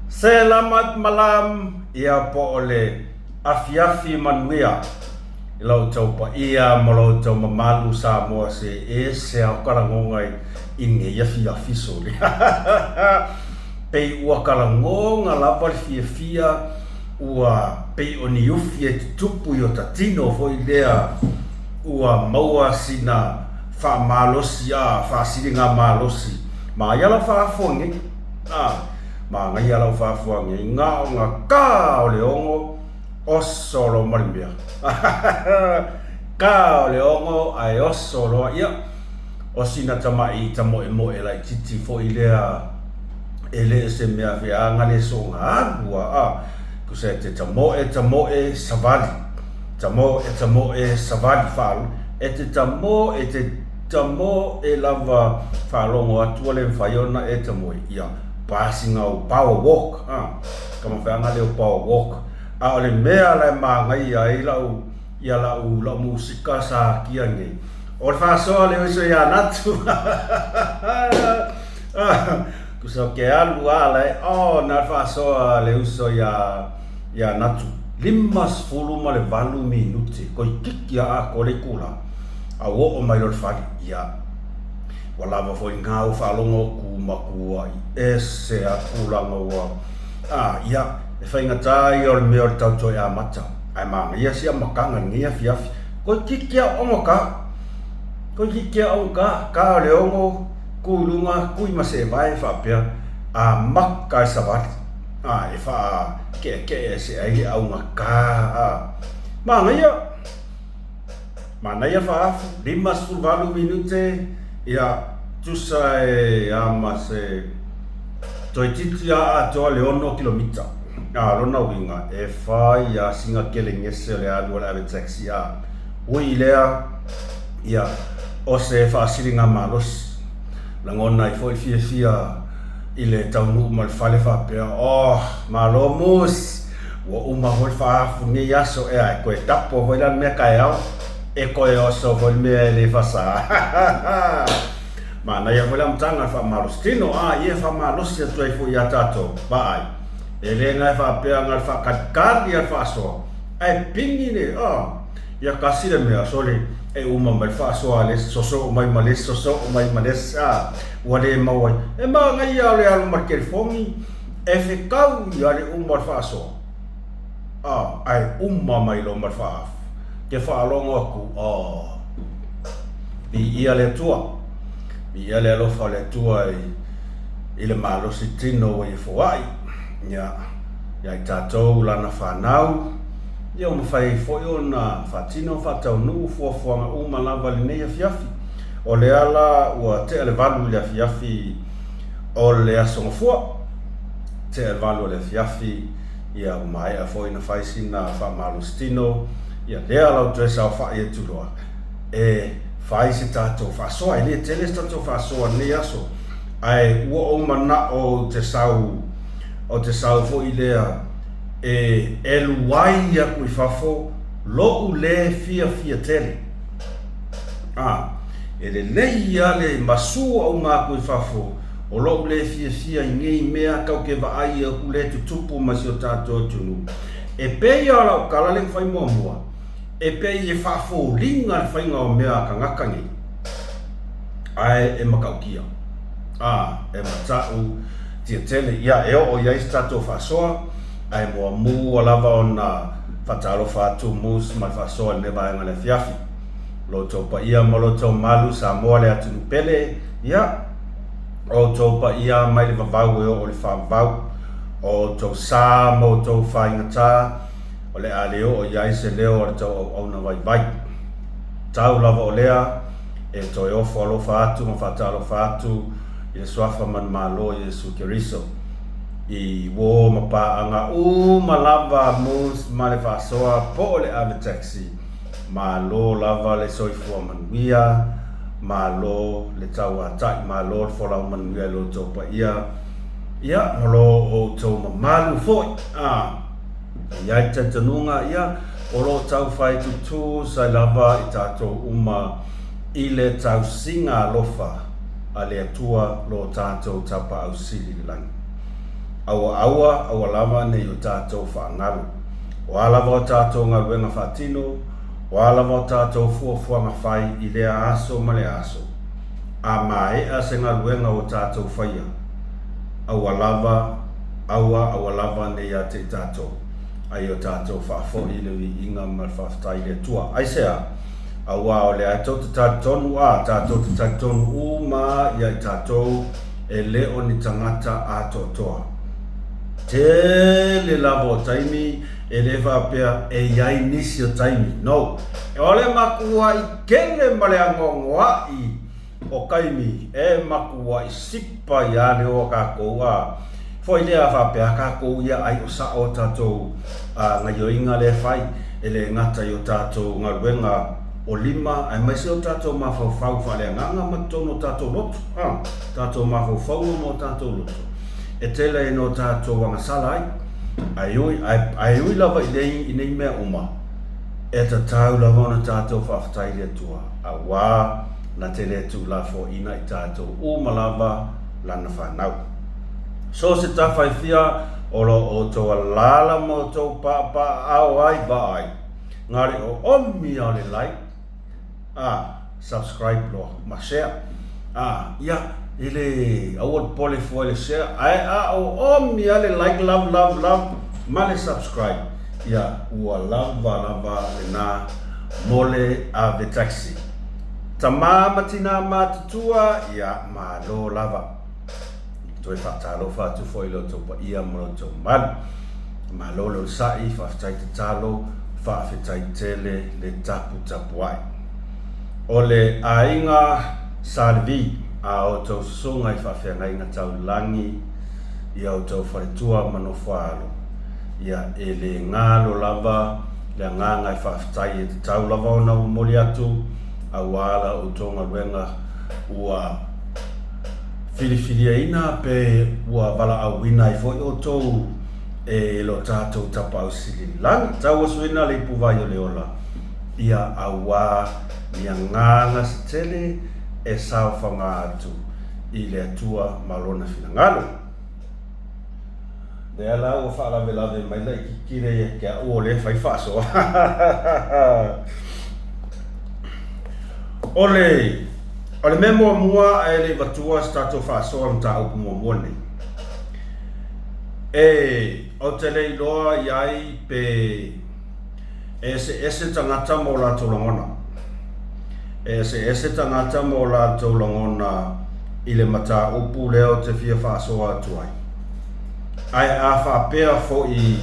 Selamat malam, ia po o le afiafi manuia i la outou paia ma lo outou mamalu Samoa se ese a o ka lagoga i lenei afiafi sole. Pei ua ka lagoga lava le fiafia ua pei o ni ufi e tutupu i o ta tino foi lea ua maua sina faamalosi a faasiliga malosi ma ia lau faafofoga nei. A, manaia lau faafofoga nei, na ona ka o le ono oso loa ma le mea. Ka o le ono ae oso loa, ia, o sina tamaʻi tamoemoe laitiiti foi lea e le o se mea feaga le soona alu a, a, tusa e te tamoe, tamoe, savali, tamoe, tamoe, savali, faalogo, e te tamoe, e te tamoe lava faalogo atu ua le mafai ona e tamoe, ia, pa sina o power walk, a, ka mafeaga lea o power walk, a o le mea la e manaia ai lau, ia lau, lau musika sa akia nei, o le faasoa le uso ia Natu. Tusa o ke alu a la e, oh, na le faasoa le uso ia, ia Natu. 58 minute, toeitiiti a atoa le itula, a ua oo mai loa i le fale, ia, ua lava foi lena ua faalogo atu ma tuuai ese a tulaga ua, a, ia, e faigata ia o le mea o le tau toe amata, ae manaia si amataga i lenei afiafi. Toeitiiti a ono ta, toeitiiti a ono ta, ta o le ono, tu i luga, tui ma seevae faapea, amata le savali, a, e faake'eke'e ese ai le augata, a. Manaia, manaia faaafu, 58 minute, ia, tusa e a ma se toeitiiti a atoa le 6 kilomita. A, o lona uiga, e fai a sina kelegese o le alu o le ave taxi, a. Ui i lea, ia, o se faasiliga malosi. Lagona ai foi le fiafia i le taunuu ma le fale faapea, Oh, malo Moose! Ua uma foi le faaafu i lenei aso, ea, e toe tapo foi la le mea taeao, e toe oso foi le mea e le fasa. Manaia foi le amataga, le faamalosi tino, a ia e faamalosi atu ai foi ia tatou, vaai, e le na e faapea na o le faatalikali lava le faasoa, ae pigi le, oh. Ia kasi le mea, sole, e uma mai le faasoa a le isi, sosoo mai ma le isi, sosoo mai ma le isi, a, ua le maua ai. E manaia le alu ma le telefoni, e fetau ia le uma o le faasoa, a, ae uma mai loa ma le faaafu. Te faalogo atu, oh, viia le Atua, viia le alofa o le Atua i, i le malosi tino ua ia foai, ia, ia i tatou lana fanau, Ia ua mafai ai foi ona faatino ma faataunuu fuafuaga uma lava i lenei afiafi. O lea la ua tea le valu i le afiafi o le Aso Gafua, tea le valu o le afiafi, ia ua maea foi ona fai sina faamalositino, ia lea la ua toe saofai atu loa e fai se tatou faasoa. E le tele se tatou faasoa i lenei aso, ae ua ou manao ou te sau, ou te sau foi lea e elu ai aku i fafo loʻu lē fiafia tele. A, e lelei a le masua uma aku i fafo o loʻu lē fiafia i nei mea kau ke vaai aku lē tutupu ma si o tatou atunuu. E pei a o lau tala lea na fai muamua, e pei e faafoliga le faiga o mea a kanaka nei, ae e matautia. A, e matau tia tele, ia e oo i ai se tatou faasoa, ae muamua lava ona faatalofa atu Moose ma le faasoa i lenei vaega o le afiafi. Lo outou paia ma lo outou malu Samoa le atunuu pele, ia, o outou paia mai le vavau e oo i le faavavau, o outou sa ma outou faigata, o le a le oo i ai se leo a le tou auauna vaivai. Tau lava o lea, e toe ofo alofa atu ma faatalofa atu i le Suafa Manumalo Iesu Keriso, i uō ma paaga uma lava Moose ma le faasoa po o le ave taxi, malo lava le soifua manuia, malo le tauatai, malo le folau manuia i lo outou paia, ia ma lo outou mamalu foi. A i ai le talitonuga, ia, o lo o tau fai tutū sai lava i tatou uma i le tausiga alofa a le Atua lo tatou Tapaau Sili i le lagi. Aua aua, aua lava ne i o tātou faangalo. O a lava o tātou galuega faatino, o a lava o tātou fuafuaga fai i lea aso ma lea aso, a maea se galuega ua tātou faia, aua lava, aua, aua lava ne i ia te i tātou, a i o tātou faafoi le viiga ma le faafetai i le Atua. Aisea? Aua o lea e tou te talitonu, a, tātou te talitonu uma ia i tātou, e le o ni tagata atoatoa. Tele lava o taimi e le faapea e i ai nisi o taimi. No. O le makuaʻi kele ma le agoagoaʻi o taimi e makuaʻi sipa ia le o a kākou a foi lea faapea kākou ia ai o saʻo o tātou gaioiga lea fai e le gata i o tātou galuega o lima aemaise o tātou mafaufau faaleagaga ma totonu o tātou loto, a, tātou mafaufauga ma o tātou loto e tele ai no tātou agasala ai. Ae ui, ae ui lava i nei, i nei mea uma, e tatau lava ona tātou faafetai i le Atua, auā na te le tuulafoaiina i tātou uma lava lana whanau. So se tafa e fia o lo outou alaala ma outou paapaaao ai vaai, ngare o omi a o le like, a subscribe loa ma share. A ia, e le aua le pole fua i le share, ae a o omi a le like, love, love, love ma le subscribe, ia ua lava lava lena mo le ave taxi. Tamā ma tinā matutua, ia malo lava. Toe faatalofa atu foi i lo outou paia ma lo outou mamalu. Malo le onosai, faafetai tatalo, faafetai tele le taputapuai. O le aiga Sa Levi, a outou susuga i faafeagaiga taulagi i a outou faletua ma nofoaalo, ia e le galo lava le agaga e faafetai e tatau lava ona momoli atu aua la outou galuega ua filifiliaina pe ua valaauina ai foi outou e lo tatou Tapaau Sili i le Lagi. Tauasuina le ipuvai o le ola, ia auā ni agaga se tele e saofaga atu i le Atua ma Lona finagalo. Lea la ua faalavelave mai laitiiti lea ia te au o lea e fai faasoa. O le, o le mea muamua ae le i vatua se tatou faasoa i le mataupu muamua lenei, e, ou te le iloa i ai pe e eseese tagata ma o latou lagona. E eseese tagata ma o latou lagona i le mataupu lea ou te fia faasoa atu ai. Ae a faapea foi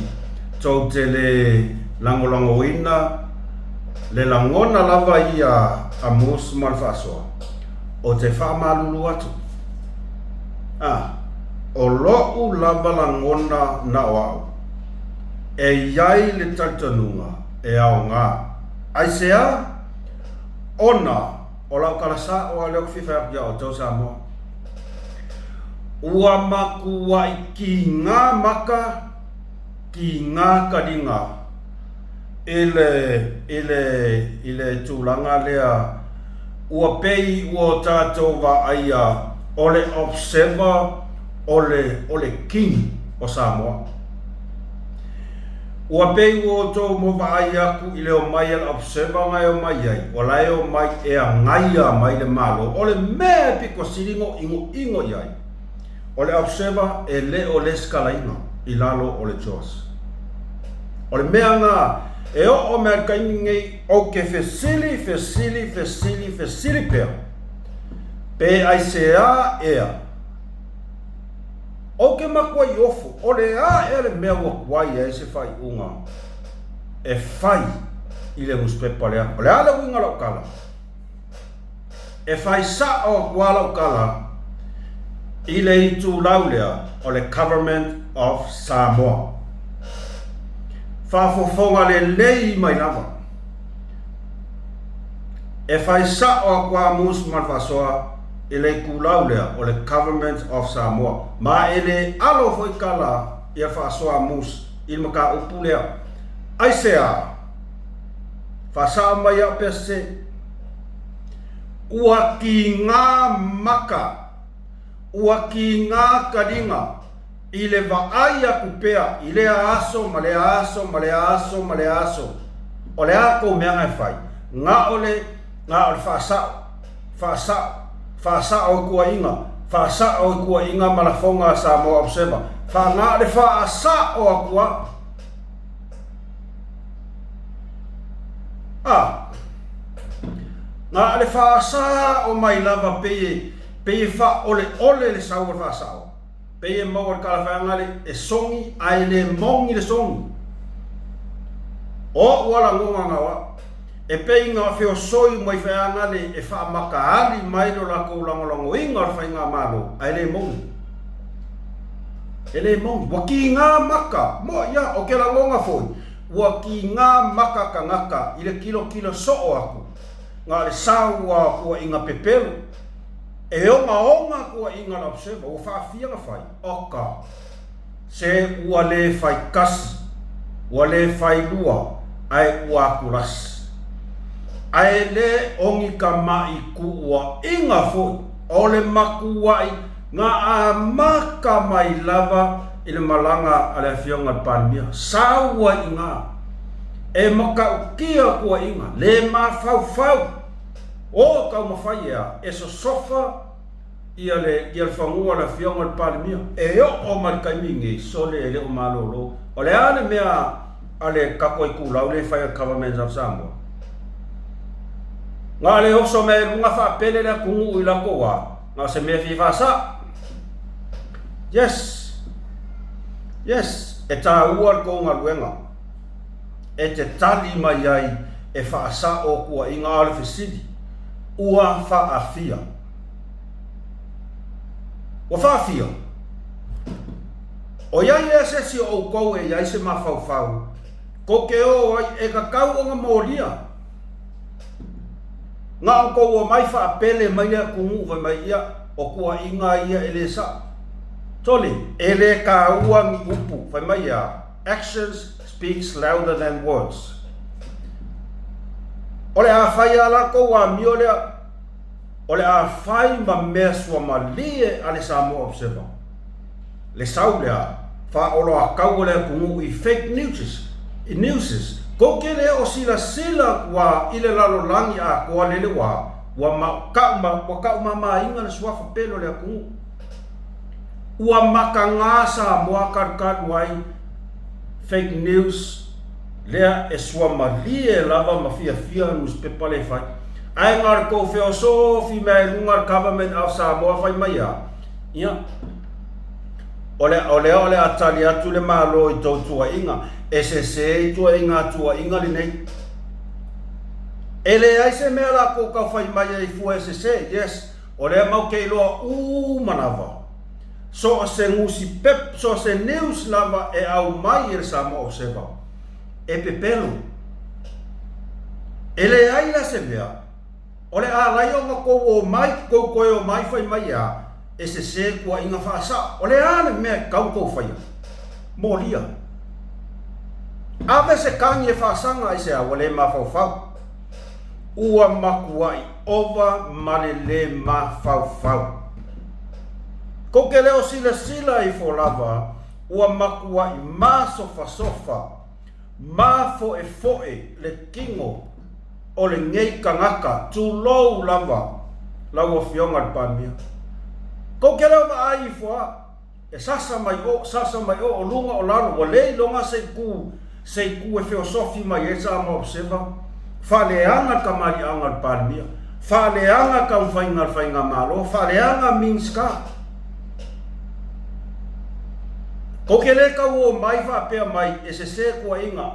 tou te le lagolagoina le lagona lava ia a Moose ma le faasoa, ou te faamalulu atu. A, o lo'u lava lagona na o a'u, e i ai le talitonuga e aoga. Aisea? Ona o lau tala sa'o a lea ou te fia fai atu iā outou Samoa. Ua makuaʻi kīgā maka, kīgā kaliga i le, i le, i le tulaga lea ua pei ua o tatou vaaia o le Observer o le, o le King o Samoa. Ua pei ua outou mo vaai atu i le omai a le Observer na e omai ai, o la e omai e agaia mai le Malo. O le mea e pito sili ona inoino i ai, o le Observer e le o lesitalaina i lalo o le JOS. O le mea na e oo mai le taimi lenei, ou te fesili, fesili, fesili, fesili pea, pe aisea ea Ou te matua i ofo, o le a ea le mea ua tuai ai se faaiuga e fai i le nusipepa lea? O le a le uiga o lau tala? E fai sao atu lava lau tala i le itulau lea o le Government of Samoa. Faafofoga lelei mai lava. E fai sao atu lava Moose ma le Faasoa i le itulau lea o le Government of Samoa, ma e le alo foi tala ia faasoa Moose i le mataupu lea. Aisea? Faasao mai au pea se Ua kīgā maka, ua kīgā kaliga. I le vaai aku pea i lea aso ma lea aso ma lea aso ma lea aso, o le a kou mea e fai? Na o le, na o le faasao, faasao, faasao i tuuaiga, faasao i tuuaiga ma lafoga a Samoa Observer, na o le faasao atu lava. A, na o le faasao mai lava pei e, pei e faaoleole le sau o le faasao. Pei e maua i le talafeaga le e sogi ae le moni le sogi. O o'u a lagona na o a'u. E pei na feosoi uma i feaga le e faamataali mai lo latou lagolagoina o le faigamalo ae le moni. E le moni. Ua kiga maka, mo'i a, o ke lagona foi, ua kiga maka tagata i le kilokilo so'o aku, na o le sau a o tuuaiga pepelo. E ogaoga tuuaiga a le Observer ua faafia na fai, oka, se ua le fai tasi, ua le fai lua, ae ua atulasi. Ae le o ni tama'i tuuaiga foi, o le matua'i na amata mai lava i le malaga a le Afioga i le Palemia. Sau ai i ina, e matautia tuuaiga, le mafaufau. O taumafai ea e sosofa ia le ia le fanua o le Afioga i le Palemia. E oo mai le taimi lenei, sole e le o malolo. O le a le mea a le tatou itulau lea e fai o le Government of Samoa? Na o le oso mai ai luga faapele le atunuu i latou a, na o se mea fia faasao. Yes. Yes, e taua le tou galuega. E te tali mai ai e faasao tuuaiga a o le fesili, ua faafia? Ua faafia? O i ai ea se isi o outou e i ai se mafaufau tou te o ai e tatau ona molia? Na o tou omai faapele mai le atunuu fai mai ia o tuuaiga ia e le sao. Sole, e le taua ni upu, fai mai ea? Actions speaks louder than words. O le a fai a latou amio lea, o le a fai ma mea suamalie a le Samoa Observer. Le sau lea, faaoloatau o le atunuu i fake newses, newses, tou te le o silasila atu a i le lalolagi atoa lele ua, ua ma, tau ma, ua taumamaina le suafa pele o le atunuu. Ua mataga Samoa kalukalu ai fake news lea e suamalie lava ma fiafia nusipepa lea e fai. Ae na o le tou feosofi mai ai luga le government of Samoa fai mai a, ia, o le, o lea o le a tali atu le Malo i tou tuuaiga, e sese i tuuaiga tuuaiga lenei. E leai se mea latou tau fai mai ai fua e sese, yes, O lea mau te iloa uma lava, so o se nusipep, so o se news lava e aumai e le Samoa Observer, e pepelo. E leai la se mea, o le alai ona tou omai, tou toe omai fai mai a, e sese tuuaiga faasao. O le a le mea e tatau ona tou faia? Molia. Ave se kagi e faasaga ai se a ua le mafaufau. Ua matuai ova ma le lē mafaufau. Kou te le o silasila ifo lava, ua matuai masofasofa, mafoefoe le tino o lenei tagata, tulou lava lau Afioga i le Palemia. Kou te le o vaai ifo a. E sasa mai o, sasa mai o, o luga o lalo, ua le iloga se itu, se itu e feosofi mai ai Samoa Observer, faaleaga le tamaliiaga o le Palemia, faaleaga taumafaiga a le Faigamalo, faaleaga Minisita. Tou te le tau omai faapea mai e sese tuuaiga,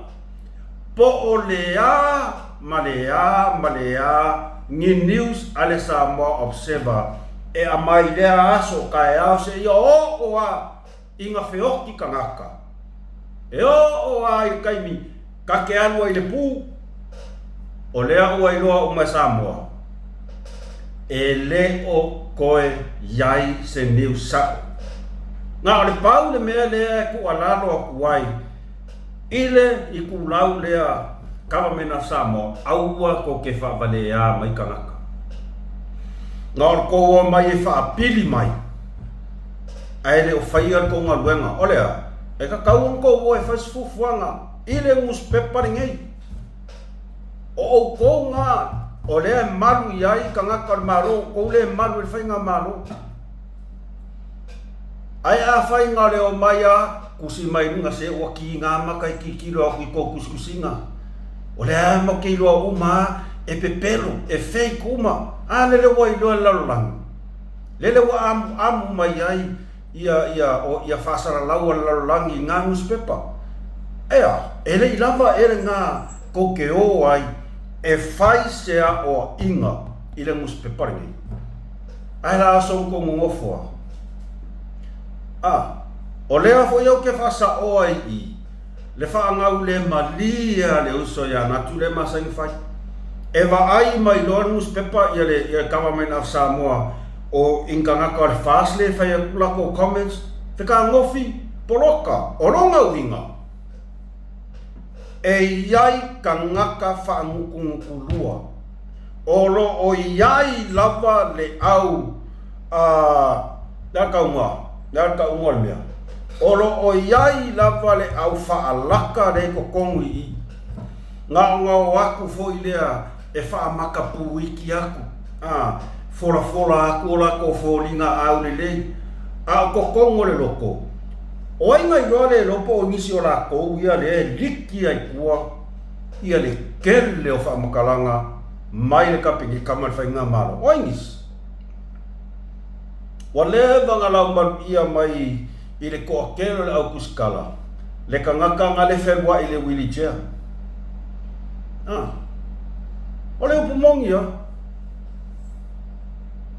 po o le a ma le a ma le a ni news a le Samoa Observer e aumai i lea aso taeao seia oo a i na feoti tagata. E oo a i le taimi ta te alu ai i le pu, o lea ua iloa uma e Samoa, e le o toe i ai se news sa'o. Na o le pau le mea lea e tuualalo atu ai I le itulau lea Government of Samoa, aua tou te faavaleā mai tagata. Na o le tou omai e faapili mai. Ae le o faia le tou galuega. O le a? E tatau ona tou o e fai se fuafuaga i le nusipepa lenei. O outou na o lea e malu i ai tagata o le Malo, o outou lea e malu i le Faigamalo. Ae afai na o le omai a tusi mai luga se ua kiga maka i tilotilo atu i tou tusitusiga. O lea a matou te iloa uma a e pepelo, e fake uma. A lele ua iloa e le lalolagi. Lele ua amuamu mai ai ia ia o ia faasalalau a le lalolagi i nga nusipepa. Ea, e le i lava ea lena tou te o ai e fai se aoaiga i le nusipepa lenei. Ae la aso na tou nonofo a? A, o lea foi ou te faasaoa i i le faagaulemalie a le uso ia Natu lea masani fai. E vaai mai loa le nusipepa ia le ia le Government of Samoa o in tagata o le FAST lea e fai atu latou comments, fekanofi, poloka. O lona uiga, e i ai tagata faanutunutulua O lo o i ai lava le au a, le a le tauga, le a le tauga o le mea? O lo o i ai lava le au faalaka lea i totonu i i. Na ona o atu foi lea e faamatapu iki atu, a, folafola atu o latou foliga aulelei. A o totonu o le loto, o ai na iloa le iloa po o nisi o latou ia lea e liki ai tua ia le tele o faamatalaga mai le Kapeneta ma le Faigamalo. O ai nisi? Ua leva ona laumalu ʻia mai i le toatele o le au tusikala le tagata na le feluaʻi i le wheelchair. Ah, o le upu moni ia.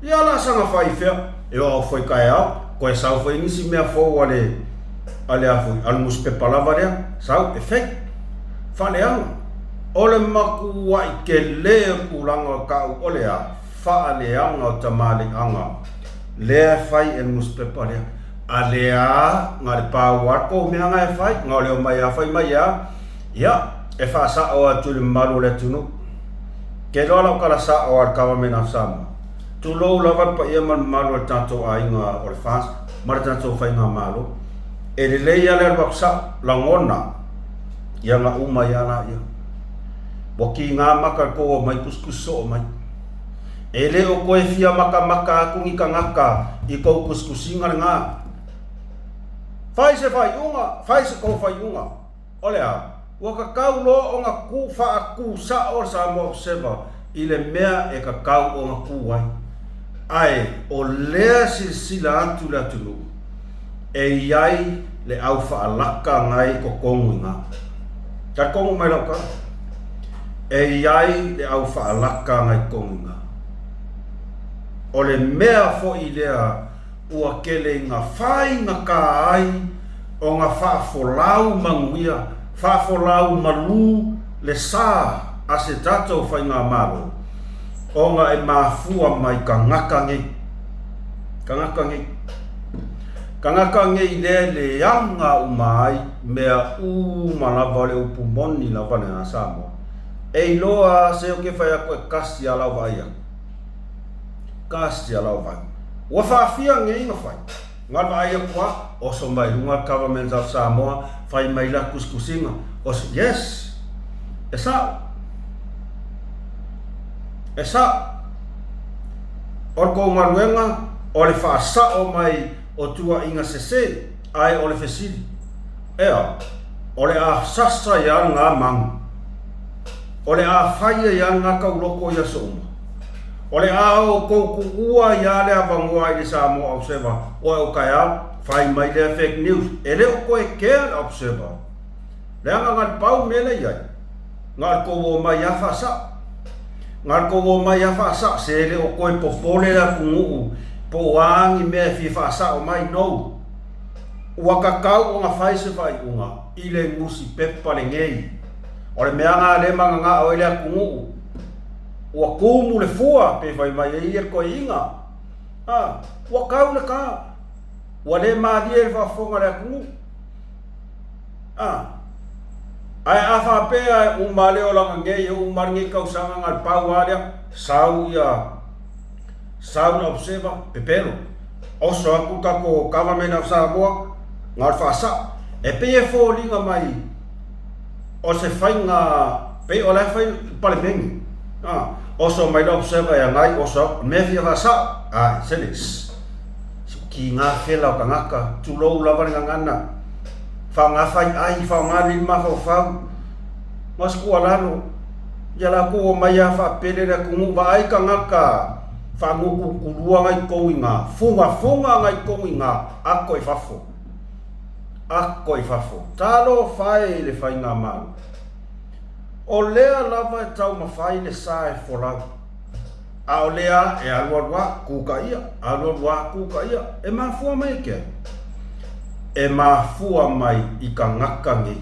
Ia la saga fai fea, e oo au foi taeao, toe sau foi nisi mea fou a le, a le a foi, a le nusipepa lava lea, sau e fake, faaleaga. O le matuaʻi tele o le tulaga o taʻu o le a, faaleaga o tamaliʻaga lea e fai e le nusipepa lea. A lea na le pau a le tou mea na e fai, na o le omai a fai mai a, ia, e faasao atu i le mamalu o le atunuu. Ke loa lau tala sa'o a le Government of Samoa, tulou lava le paia ma le mamalu o le tatou aiga o le FAST ma le tatou Faigamalo. E lelei a le alu atu sa'o, lagona ia na uma ia laia. Ua kiga maka le tou omai tusitusi so'o mai. E le o toe fia makamaka atu ni tagata i tou tusitusiga lena. Fai se faaiuga, fai se tou faaiuga. O le a? Ua tatau loa ona ku faatu sa'o le Samoa Observer i le mea e tatau ona ku ai. Ae o lea silasila atu le atunuu, e i ai le au faalaka ngai i totonu i na. Talitonu mai lau tala, e i ai le au faalaka ngai totonu i na. O le mea foi lea Ua tele ina faigata ai ona faafolau manuia, faafolau malū le sa a se tatou Faigamalo ona e mafua mai tagata nei. Tagata nei. Tagata nei lea e leaga uma ai mea uma lava o le upu moni lava lena Samoa. E iloa a se o ke fai atu e kasi a lau vaai atu. Kasi a lau vaai. Ua faafia nei na fai. Nga vaai atu a, oso mai luga Government of Samoa, fai mai la tusitusiga. Oso, yes! E sa'o. E sa'o. O le tou galuega, o le faasa'o mai o tuuaiga sese, ae o le fesili, ea, o le a sasa ai a lena manu? O le a fai ai a lena tauloko i aso uma? O le a outou tuua ai a le avanoa i le Samoa Observer oe o taeao, fai mai lea fake news, e le o toe kea le Observer. Leaga na le pau mea lea i ai, na o le tou omai a faasao. Na o le tou omai a faasao, se le o toe popole le atunuu po o a ni mea e fia faasao mai, no. Ua tatau ona fai se faaiuga i le nusipepa lenei. O le mea na lea e mananao ai le atunuu, Ua kumu le fua, pe fai mai ai ia le toeaina. A, ua tau le ta. Ua le malie le faafofoga a le atunuu. A, ae a faapea e uma le olaga nei, e uma lenei tausaga na le pau lava lea, sau ia, sau le observer, pepelo. Oso aku le tatou Government of Samoa, na o le faasao. E pei e foliga mai o se faiga, pei o la e fai i le Palemene. Oso mai le observer e agai, oso atu, o le mea e fia faasao, ae, sele, sss. Kiga fela o tagata, tulou lava le gagana, faaaoga faiai, faaaoga le mafaufau, ma se tuualalo, ia latou omai lava faapele le atunuu, vaai tagata faanutunukulua nai tonu i ina, fugafuga nai tonu i ina, ato i fafo, ato i fafo. Talofa e i le faigamalo. O lea lava e taumafai le sa e folau. A o lea e alualu a, kuka ia, alualu a, kuka ia. E mafua mai i kea? E mafua mai i tagata nei.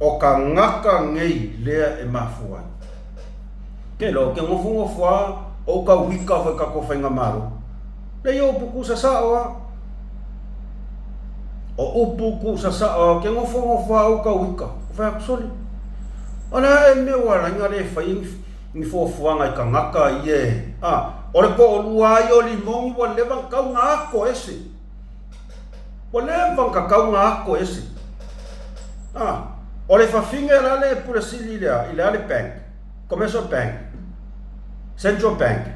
O tagata nei lea e mafua ai. Ke loa, ke nofonofo a, o uka wika foi tatou faigamalo. Lei o upu kusasao a. O upu kusasao a, ke nofonofo a uka wika. O fai atu sole. O le a e mea ua ala ai na le fai ni ni fuafuaga i tagata ia e, a, o le toalua lava ia o Limoni ua leva ona tau na ato ese. Ua leva ona tatau na ato ese. A, o le fafine la le pule sili lea, i le a le bank, Commercial Bank, Central Bank,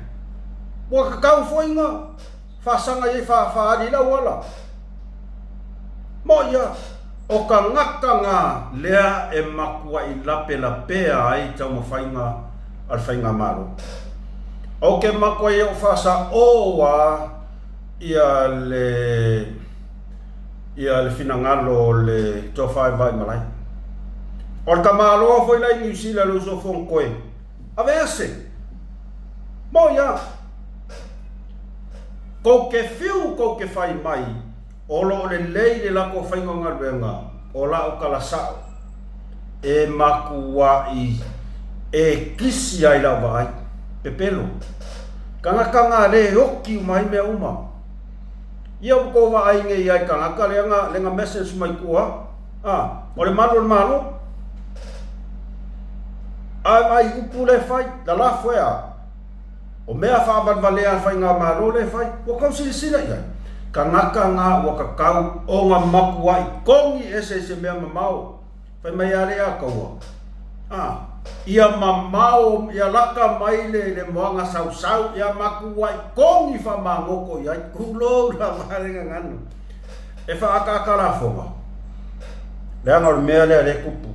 ua tatau foi na faasaga i ai faaali ai le auala. Moʻi a, o tagata na lea e matuai lapelapea ai taumafaiga a le Faigamalo. Ou te matuai ou faasaʻō a ia le ia le finagalo o le Tofa i Vaimalae. O le tamaloa foi la i Niu Sila le uso Fonotoe, aveese! Moʻi a! Kou te fiu kou te fai mai, o lo o lelei le latou faiga o galuega, o la'u tala sa'o, e makua'i e kisi ai la'u vaai. Pepelo. Tagata na le oki uma ai mea uma. Ia ua tou vaai nei ai tagata lea na lea na message mai tua, a, o le malu o le Malo. Ae vaai i upu lea e fai, lalafo e a. O mea faavalevalea a le Faigamalo lea e fai, ua tau silasila i ai. Tagata na ua tatau ona matuai kogi ese i se mea mamao. Fai mai a le ia taua, a, ia mamao, ia laka mai le, le moana sausau, ia matuai kogi faamagoto i ai. Tulou lava le gagana. E faaataata lafoga, leaga o le mea lea lea e tupu.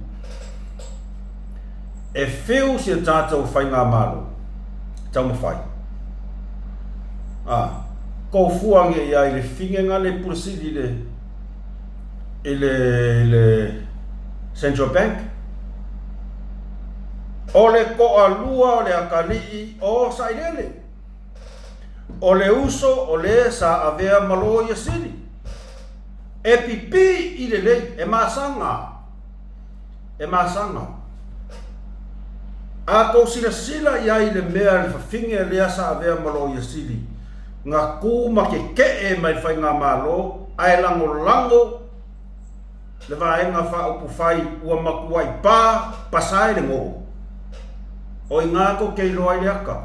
E fiu si a tatou faigamalo taumafai, a, kou fua nei ai le fine le pule sili le i le i le Central Bank. O le toalua o le atalii o Sailele. O le uso o le sa avea ma loia sili. E pipii i lelei, e masaga. E masaga. A tou silasila i ai i le mea le fafine lea sa avea ma loia sili, na tu ma kekeʻe mai le faigamalo ae lagolago le Vaega Faaupufai ua matuai pa pasa ai le goo. O i gā tou te iloa ai le aka.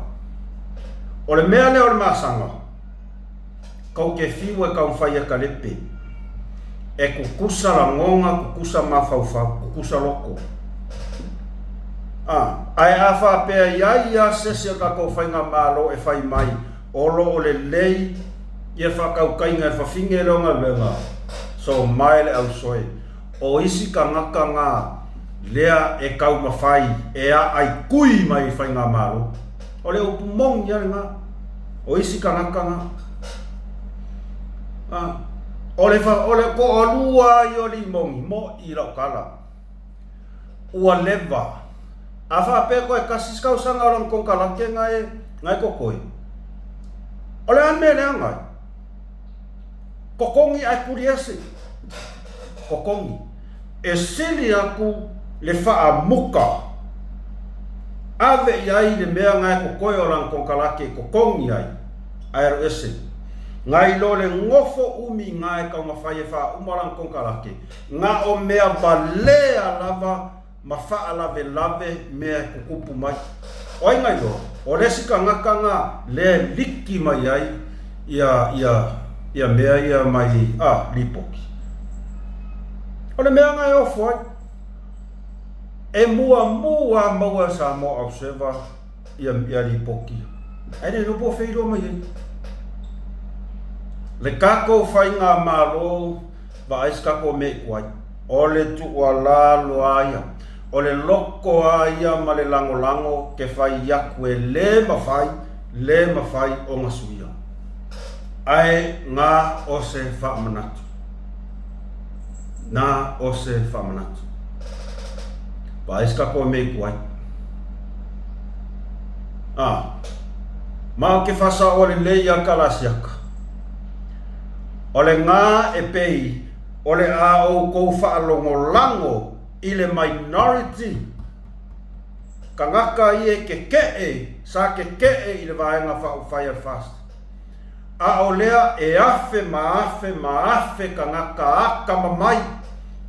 O le mea lea o le masaga, tou te fiu e taumafai e kalepe, e tutusa lagona, tutusa mafaufau, tutusa loto. A, ae a faapea i ai ia se isi o tatou faigamalo e fai mai, O lo o lelei ia faatautaiga e fafine lea o galuega, so mae le ausoe. O isi tagata na lea e taumafai e aai kui mai i faigamalo. O le upu moni a lena. O isi tagata na. A, o le, o le toalua ia o Limoni, moʻi lau tala. Ua leva. A faapea koe tasi se tausaga o lana konekarate na e, na e totoe. O le a le mea leaga ai? Totogi ae tuli ese. Totogi. E sili atu le faamuta ave i ai le mea na e totoe o lana konekarate e totogi ai, ae alu ese. Nai lo le nofo umi na e taumafai e faauma lana konekarate, Na o mea valea lava ma faalavelave mea e tutupu mai. O ai na iloa? O le isi tagata na lea e liki mai ai Ia, ia, ia mea ia mai, a, lipoti. O le mea na e ofo ai, e muamua lava maua e Samoa Observer ia, ia lipoti ia. Ae le iloa po o fea iloa mai ai. Le tatou faigamalo vaai se tatou mea i tuai. O le tuualalo lava ia, o le loto lava ia ma le lagolago ke fai atu e le mafai, le mafai ona suia. Ae na o se faamanatu. Na o se faamanatu. Vaai se tatou mea i tuai. A, ma ou te faasaoa lelei ia Kalasiaka. O le gā e pei o le a outou faalogolago i le minority tagata ia e kekeʻe, sa kekeʻe i le Vaega Faaupufai a le FAST. A o lea e afe ma afe ma afe tagata atamamai,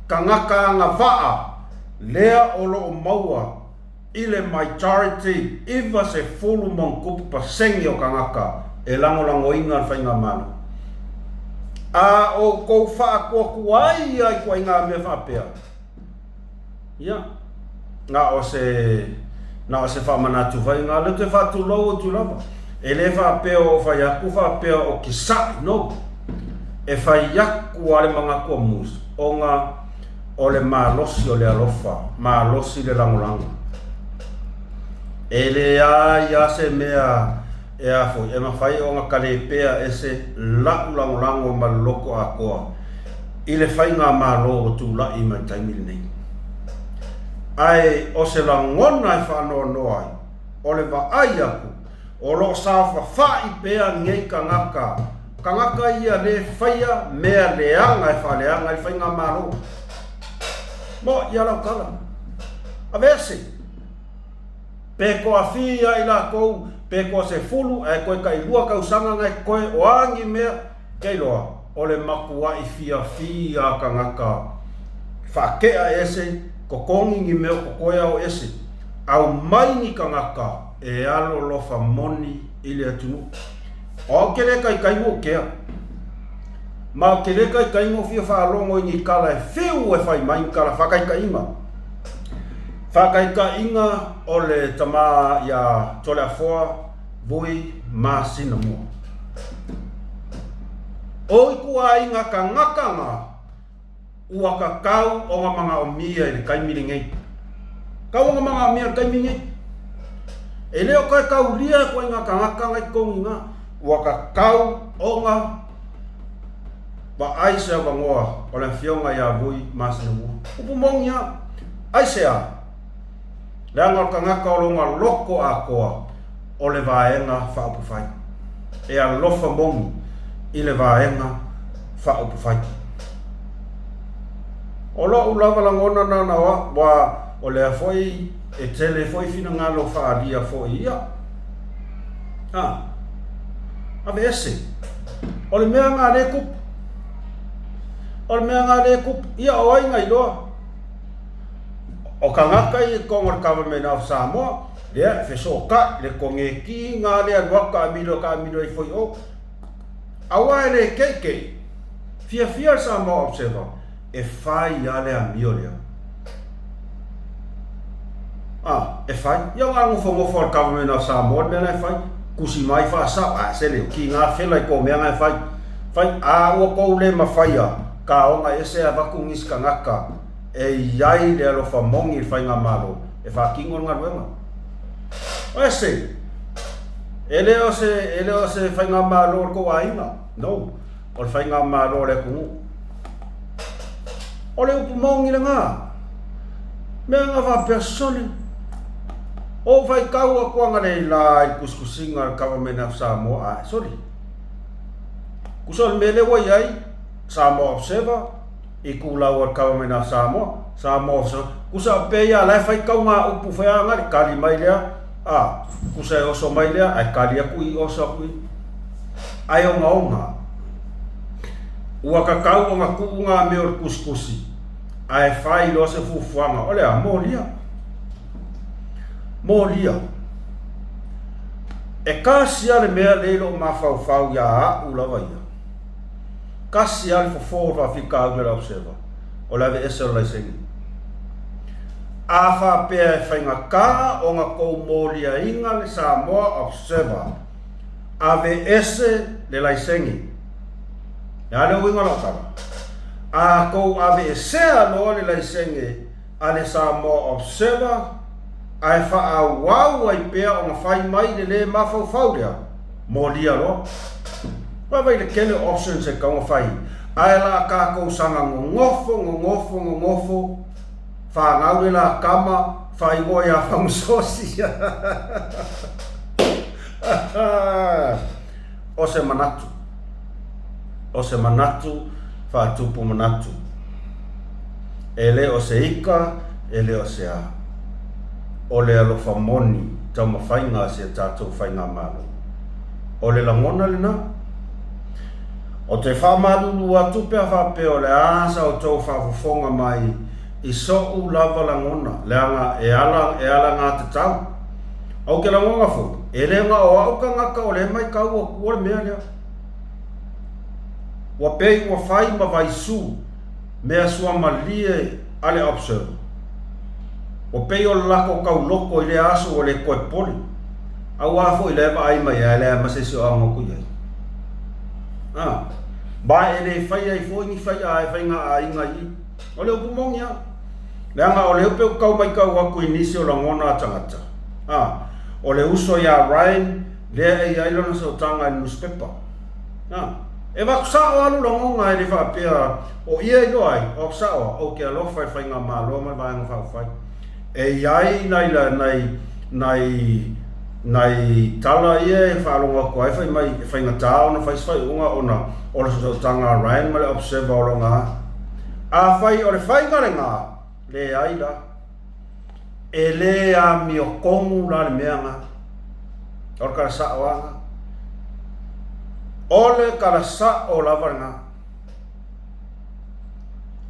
tagata agavaa, lea o lo o maua i le majority 90 ma pasene o tagata e lagolagoina le Faigamalo. A outou faatuatuai ia ituaiga mea faapea, ia, na o se, na o se faamanatu fai na, lea ou te faatulou atu lava. E le faapea o fai atu faapea o kisaʻi, no. E fai atu lava le manatu o Moose, ona O le malosi o le alofa, malosi le lagolago. E leai lava se mea e a foi, e mafai ona talepea e se la'u lagolago ma le loto atoa i le faigamalo ua tulai mai le taimi lenei. Ae o se lagona e faanoanoa ai, o le vaai atu o lo o saofafai pea nei tagata, tagata ia le faia mea leaga e faaleaga ai le faigamalo. Mo ia lau tala. Aveese. Pe toafia i latou, pe toasefulu, ae toe tailua tausaga na e totoe, o a ni mea, Ke iloa, o le matuaʻi fiafia a tagata faakeʻa ese, totogi ni mea o totoe ao ese, aumai ni tagata e alolofa moni i le atunuu. O au ke le kaikai ua kea. Ma ou te le kaikai ua fia faalogo i ni tala e fiu e fai mai ni tala faakaikaiga. Faakaikaiga o le tama ia Toleafoa Vui masina mua. O ituaiga tagata na ua tatau ona manaomia i le taimi lenei. Tau ona manaomia i le taimi lenei. E le o toe taulia ituaiga tagata na i totonu i ina. Ua tatau ona vaai se avanoa o le afioga ia Vui masina mua. Upu moni lava. Aisea? Leaga o le tagata o lona loto atoa o le Vaega Faaupufai. E alofa moni i le Vaega Faaupufai. O loʻu lava lagona na na o au, ua o lea foi e tele foi finagalo faaalia foi ia. A, aveese. O le mea na lea e tupu. O le mea na lea e tupu. Ia o ai na iloa? O tagata ia i totonu o le Government of Samoa, lea e fesootai le kongeti nga lea alu atu taamilo taamilo ifo i o. Aua e le keikei, fiafia le Samoa Observer e fai lava le amio lea. A, e fai. Ia o nofonofo a le Government of Samoa le mea la e fai. Tusi mai faasao, a se leo, ki ngā fela i ko mea nga e fai. Fai, a ua kou le mafaia, ka ona ese avatu nisi tagata e i ai le alofa moni i le faigamalo e faatino le galuega. Ese! E le o se, e le o se faigamalo o le tou aiga. No. O le faigamalo a le atunuu. O le upu moni lena. Mea na faapea sole. O ou faitau atu analeila i le tusitusiga a le Government of Samoa, ae sole. Tusa o le mea lea ua i ai, Samoa Observer, i kulau a le Government of Samoa, Samoa of Samoa, kusa pei a la e fai kau ngā upu whai a ngari, kali mai lea, a, kusa e oso mai lea, ai kali aku i oso aku i. Ai ongaonga. Ua kakau o ngā kuu ngā mea o le kusikusi, a e whai loa se fufuanga, o lea, molia. Molia. E kasi lava le mea lea i lou mafaufau ia a'u lava ia. Kasi lava le fofo o le faafitauli a le Observer, o le aveese o le laisene. A faapea e faigata ona tou moliaina le Samoa Observer, aveese le laisene. Le a le uiga o lau tala? A tou aveesea loa le laisene a le Samoa Observer ae faaauau ai pea ona fai mai le lē mafaufau lea, molia loa. Vaavaai i le tele o options e tatau ona fai, ae la tatou saga nonofo, nonofo, nonofo, fanau le la tama, faaigoa ia Fagusosi. O se manatu. O se manatu faatupu manatu. E le o se ika, e le o se a. O le alofa moni taumafaiga a si a tatou Faigamalo. O le lagona lena. Ou te faamalulu atu pe a faapea o le a sa outou faafofoga mai i soʻu lava lagona, leaga e ala, e alagatatau. Ou te lagona foi, e le na o au tagata o lea e maitau atua le mea lea. Ua pei ua fai ma vaisu, mea suamalie a le Observer. Ua pei o le latou tauloto i lea aso ua le toe popole. Auā foi la e vaai mai ae leai ma se isi o ago atu i ai. A, ma e le fai ai foi ni faiga aiga i i. O le upu moni lava. Leaga o lea pei ou tau maitau atu i nisi o lagona a tagata. A, o le uso iā Ryan lea e i ai lona sootaga i le nusipepa. A, e avatu sao lava lou lagona e le faapea o ia e iloa ai, o atu sao lava, ou te alofa i le Faigamalo ma le Vaega Faaupufai. E i ai nai, nai, nai, nai tala ia e faalogo atu ai fai mai e faigata ona fai se faaiuga ona o le sootaga a Ryan ma le Observer o lona. Afai o le faiga lena, leai la. E le amiotonu la le mea lena. O le tala sao lava lena. O le tala sao lava lena.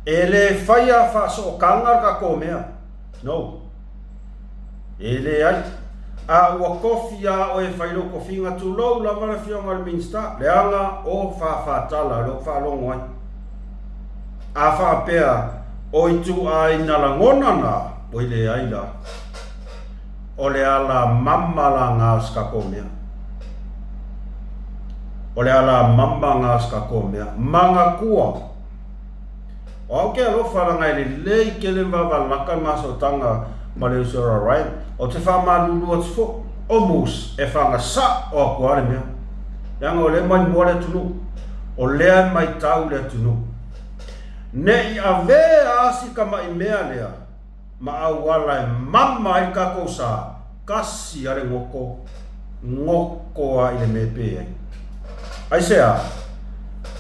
E le faia faasootaga le tatou mea. No. E leai. A ua tofi lava oe e fai lou tofiga, tulou lava le Afioga i le Minisita, leaga o faafatala o lea ou te faalogo ai. A faapea o ituaiga lagona na, oi leai la. O le ala mama la na o se tatou mea. O le ala mama na o se tatou mea. Manatua, o au ke alofa leaga e lelei tele ma vavalaka le masotaga ma le uso a Ryan. Ou te faamalulu atu foi, o Moose, e faga sa'o atu lava le mea. Leaga o lea e maimoa le atunuu. O lea e maitau le atunuu. Ne i avea si tama'i mea lea ma auala e mama ai le tatou sa, kasi a le goto, goto a i le mea e pē ai. Aisea?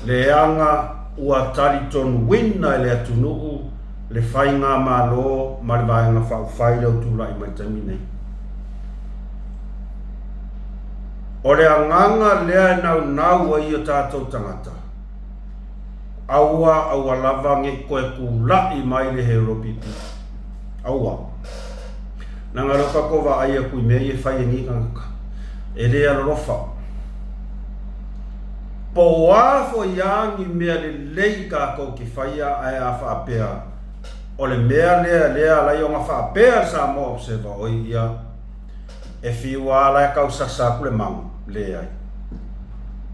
Leaga ua talitonuina e le atunuu le Faigamalo ma le Vaega Faaupufai lea ua tulai mai i le taimi nei. O le agaga lea e naunau ai o tatou tagata, aua aua lava ne i toe tula'i mai le HLPP. Aua. Leaga o lea ua tatou vaai atu i mea ia e fai e nei tagata. E le alolofa. Po o a foi a ni mea lelei tatou te faia ae a faapea o le mea lea lea alai ona faapea le Samoa Observer oi ia e fiu a la e tau sasa atu le magu, leai.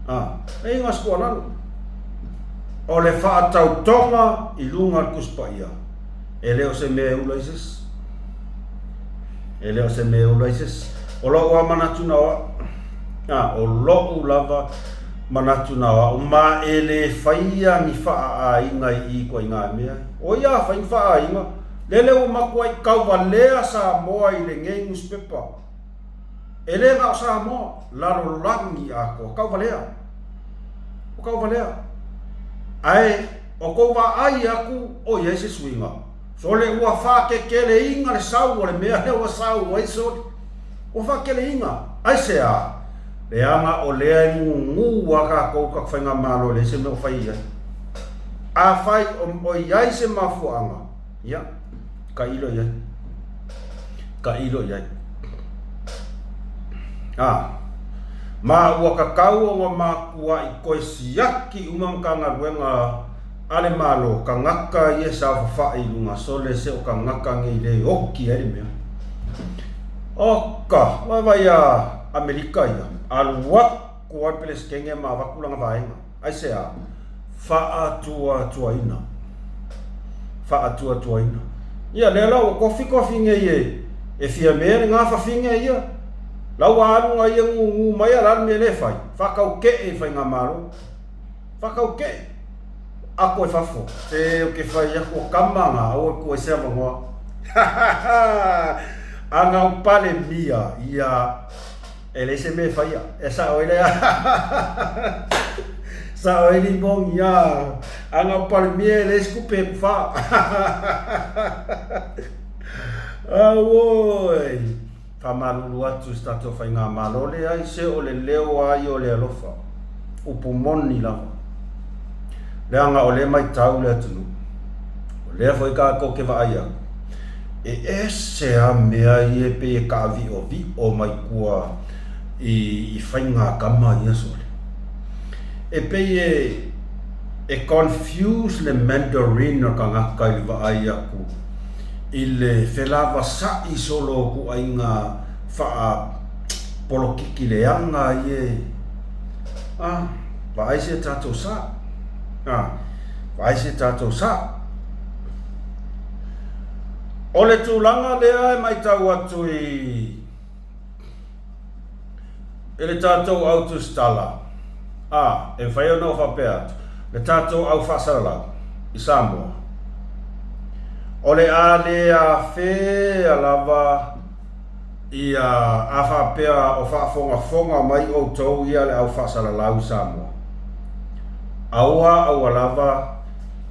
A, e iga se tuualalo. O le faatautoga i luga o le Tusi Paia, e le o se mea e ula i se isi. E le o se mea e ula i se isi. O lou lava manatu na o au. A, o lou lava manatu na o au, ma e le faia ni faaaiga i i ituaiga mea. O ia a fai ni faaaiga, lele ua matuai tauvalea Samoa i lenei nusipepa. E le na o Samoa, lalolagi atoa, tauvalea. O tauvalea. Ae o tou vaai atu o i ai se suiga. Sole ua faakekeleiga le sau o le mea lea ua sau ai sole. Ua faakeleiga. Aisea? Leaga o lea e gugu a tatou tatou faigamalo e leai se mea o fai i ai. Afai o i ai se mafuaaga, ia, tailo i ai. Tailo i ai. A. Ma ua tatau ona matua'i toe siaki uma Matagaluega a le Malo, tagata ia e saofafa'i i luga sole se o tagata nei le oti ai le mea. Oka! Vaavaai ia Amerika ia, alu atu lava le Peresetene ma avatu lana vaega. Aisea? Faatuatuaina. Faatuatuaina. Ia lea la ua tofi tofi nei e e Fiame lena fafine ia. La ua alu na ia nunu mai a la le mea lea e fai, faatautee i faigamalo. Faatautee. Ako i fafo. Se ou te fai atu o tama na, aua le tuu ai se avanoa. A na o Palemia, ia E leai se mea e faia. E sao ai lea. Sao ai limoni a. A na o Palemia e leai se tupe e tufa. Auoi. Faamalulu atu i se tatou faigamalo, leai se o le leo lava ia o le alofa. Upu moni lava. Leaga o lea e matau le atunuu. O lea foi tatou te vaai atu, e ese lava mea ia e pei e taaviovio mai tua i faiga a tama ia sole. E pei e confuse le Mandarin o le tagata i le vaai atu i le felavasai solo o ituaiga faapolokiki leaga ia. A, vaai se tatou sa. A, vaai se tatou sa. O le tulaga lea e matau atu i i le tatou au tusitala, a, e mafai ona ou faapea atu, le tatou au faasalalau i Samoa, o le a le afea lava Ia, a faapea o faafogafoga mai outou ia le au faasalalau i Samoa, aua aua lava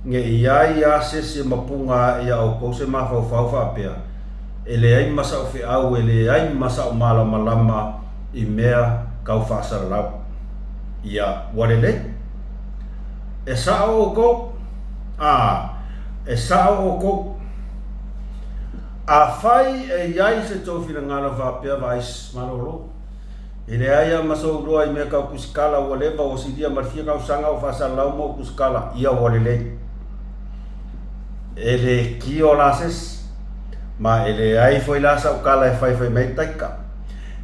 ne i ai a se isi e mapuga ae ia outou se mafaufau faapea, e leai ma sa'u feau e leai ma sa'u malamalama i mea tau faasalalau. Ia, ua lelei. E sa'o outou? A, e sa'o outou. Afai e i ai se tou finagalo faapea vaai malolo, e leai lava ma sou iloa i mea tau tusikala ua leva ua silia ma le fia tausaga o faasalalau ma ou tusikala, ia ua lelei. E le kio la se isi, ma e leai foi la sau tala e fai fai mai taika,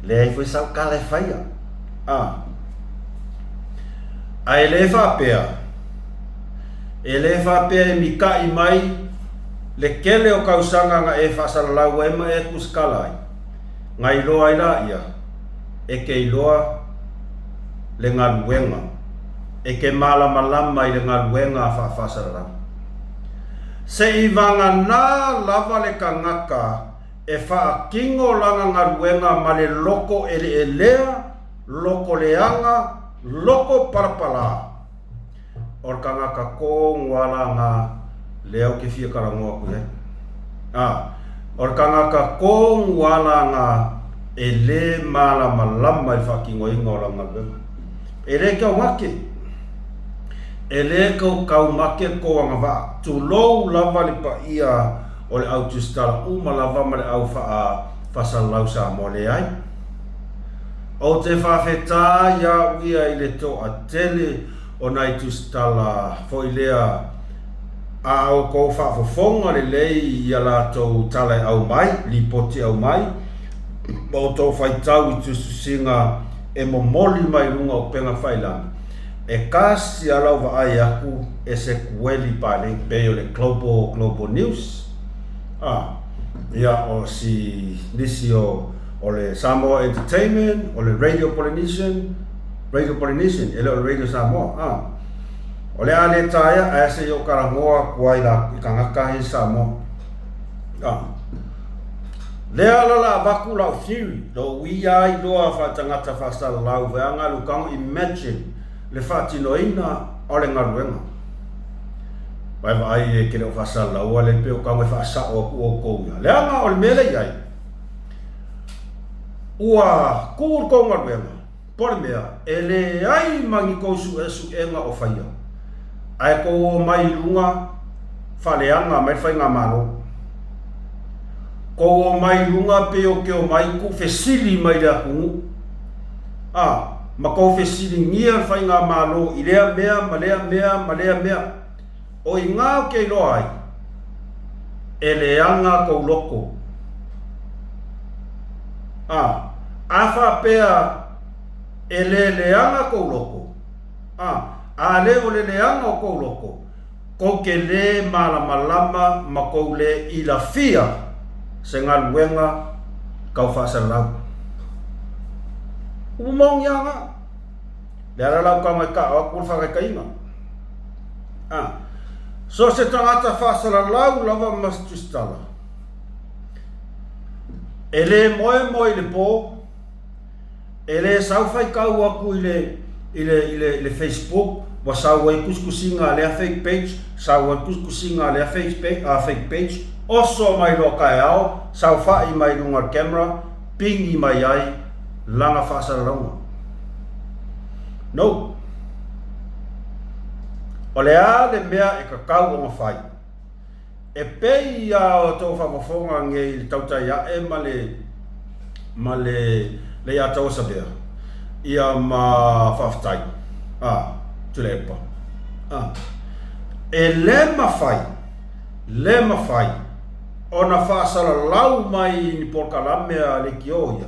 leai foi sau tala e faia. A, a e le faapea, e le faapea e mita'i mai Le tele o tausaga na e faasalalau ai ma e tusikala ai, na iloa ai laia, e te iloa le galuega, e te malamalama i le galuega a faafaasalalau. Se i vagana lava le tagata e faatino lana galuega ma le loko eleelea, loko leaga, loko palapala. O le tagata tonu lava la na lea ou te fia talanoa atu i ai. A, o le tagata tonu lava la na e le malamalama i le faatinoina o lana galuega. E le taumate, e le tau taumate tou agavaa, tulou lava le paia o le au tusitala uma lava ma le au faasalalau Samoa, leai. Ou te faafetai au ia i le toatele o nai tusitala foi lea a outou faafofoga lelei i a latou tala e aumai, lipoti e aumai, ma outou faitau i tusitusiga e momoli mai luga o upega failagi, e kasi lava lau vaai atu e se kueli paleni pei o le Global, Global News, a, ia o si nisi o O le Samoa Entertainment, o le Radio Polynesian, Radio Polynesian, e le o le Radio Samoa, a. O le a le taea, ae se i ou talanoa atu ai la i tagata ia i Samoa. A. Lea la la avatu lau theory, lou ia iloa faatagata faasalalau veaga lukago imagine le faatinoina o le galuega. Vaevaai e ke le o faasalalau le pe o kago e faasao atu outou ia. Leaga o le mea lea i ai, Ua kū le tou galuega, po o le mea, e leai ma ni tou suesuega o faia, ae tou omai i luga faaleaga mai le faigamalo. Tou omai i luga pei o ke omai tuufesili mai le atunuu. A. Ma kou fesiligia le Faigamalo i lea mea ma lea mea ma lea mea. O i gā ou te iloa ai, e leaga kou loko. A, a faapea e le leaga kou loko, a, a le o le leaga o kou loko, kou te lē malamalama ma kou lē ilafia se galuega kau faasalalau. Upu maoni a gā. Le ala la uka mai kaʻao atu le faataitaiga. A, so se tagata faasalalau lava ma se tusitala, e lē moemoe i le pō, E le sau faitau atu i le i le i le i le Facebook ua sau ai tusitusiga a lea fake page, sau ai tusitusiga a lea fake page, a fake page, oso mai loa taeao, saofai mai luga o le camera, pigi mai ai lana faasalalauga. No. O le a le mea e tatau ona fai? E pei a outou faafofoga nei i le tautai ae ma le ma le Leiataua Savea ia ma faafetai a Tuilaepa a e le mafai le mafai ona faasalalau mai ni polokalame a leitio ia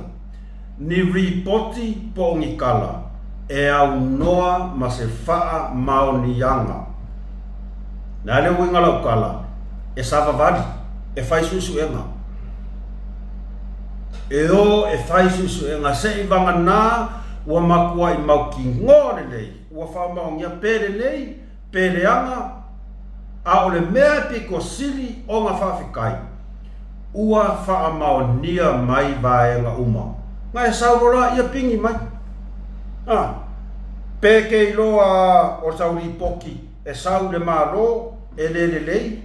ni ripoti po o ni tala e aunoa ma se faamaoniaga. Le a le uiga lau tala? E savavali, e fai suesuega. E o e fai suesuega se i vagana ua matuai mautinoa lelei, ua faamaonia pe lelei pe leaga, a o le mea e pito sili ona faafetai, ua faamaonia mai vaega uma. Na e sau loa la ia pigi mai. A, pe ke iloa o sau lipoti e sau i le Malo e le lelei,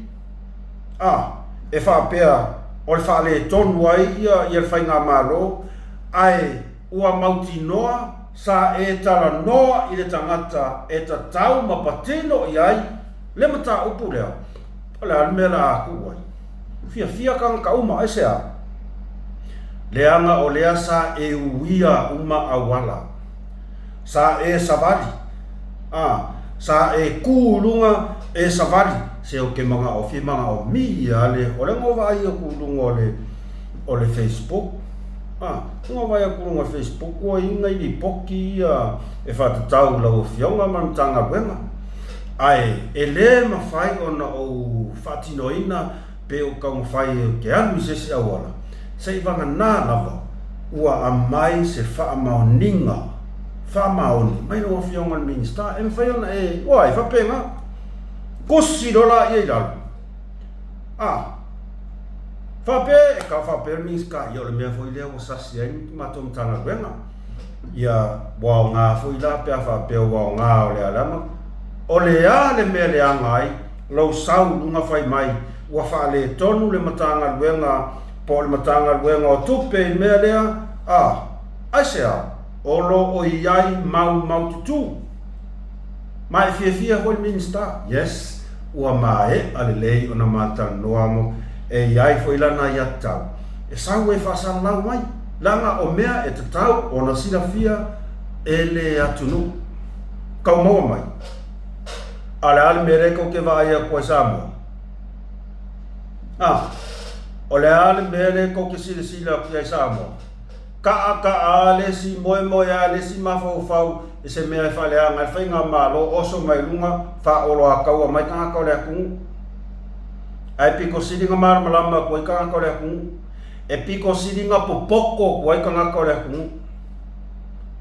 a, e faapea o le faaletonu ai ia ia le faigamalo, ae ua mautinoa sa e talanoa i le tagata e tatau ma patino i ai le mataupu lea, o le a le mea la a tuu ai? Fiafia tagata uma, aisea? Leaga o lea sa e uia uma auala. Sa e savali. A, sa e ku i luga e savali. Se o ke manao fia manao mi a le o le ngo vaai aku i luga o le o le Facebook. A, ngo vaai aku i luga o le Facebook ua i nai lipoti ia e faatatau i lau Afioga ma le Matagaluega. Ae e le mafai ona ou faatinoina pe ou taumafai ou te alu i se isi auala, seivagana lava ua aumai se faamaoniga faamaoni mai lau Afioga i le Minisita e mafai ona e, ua e faapena, kusi loa laia i lalo. A, faapea e tau faapea le Minisita, ia o le mea foi lea ua sasi ai le matou Matagaluega. Ia, ua aoga foi la pe a faapea ua aoga o le alama. O le a le mea leaga ai lou sau i luga fai mai ua faaletonu le Matagaluega po o le Matagaluega o Tupe i le mea lea? A, aisea? O lo o i ai mau maututū. Ma e fiafia foi le Minisita? Yes, ua maea lelei ona ma talanoa mo e i ai foi lana aiatatau e sau e faasalalau mai, leaga o mea e tatau ona silafia e le atunuu. Kau maua mai. A o le a le mea lea tou te vaai atu ai Samoa? A, o le a le mea lea tou te silasila atu i ai Samoa? Kaʻa kaʻa a le isi, moemoe a le isi mafaufau i se mea e faaleaga ai le faigamalo, oso mai luga, faaoloataua mai tagata o le atunuu. Ae pito sili na malamalama atu ai tagata o le atunuu. E pito sili na popoto atu ai tagata o le atunuu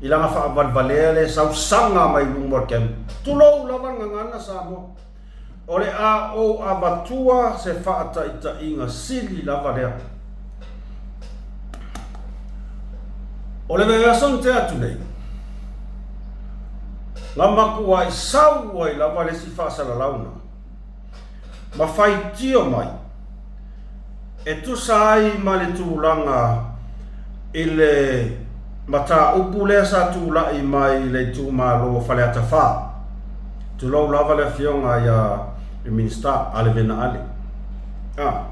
i lana faavalevalea le sausaga mai luma o le camera. Tulou lava le gagana Samoa. O le a ou avatua se faataitaiga sili lava lea. O le vaiaso na tea atu nei, na matuai sau ai lava le isi faasalalauga ma faitio mai e tusa ai ma le tulaga i le mataupu lea sa tulai mai i le itumalo o Faleata 4. Tulou lava le afioga ia le Minisita Ale Vena Ale. A.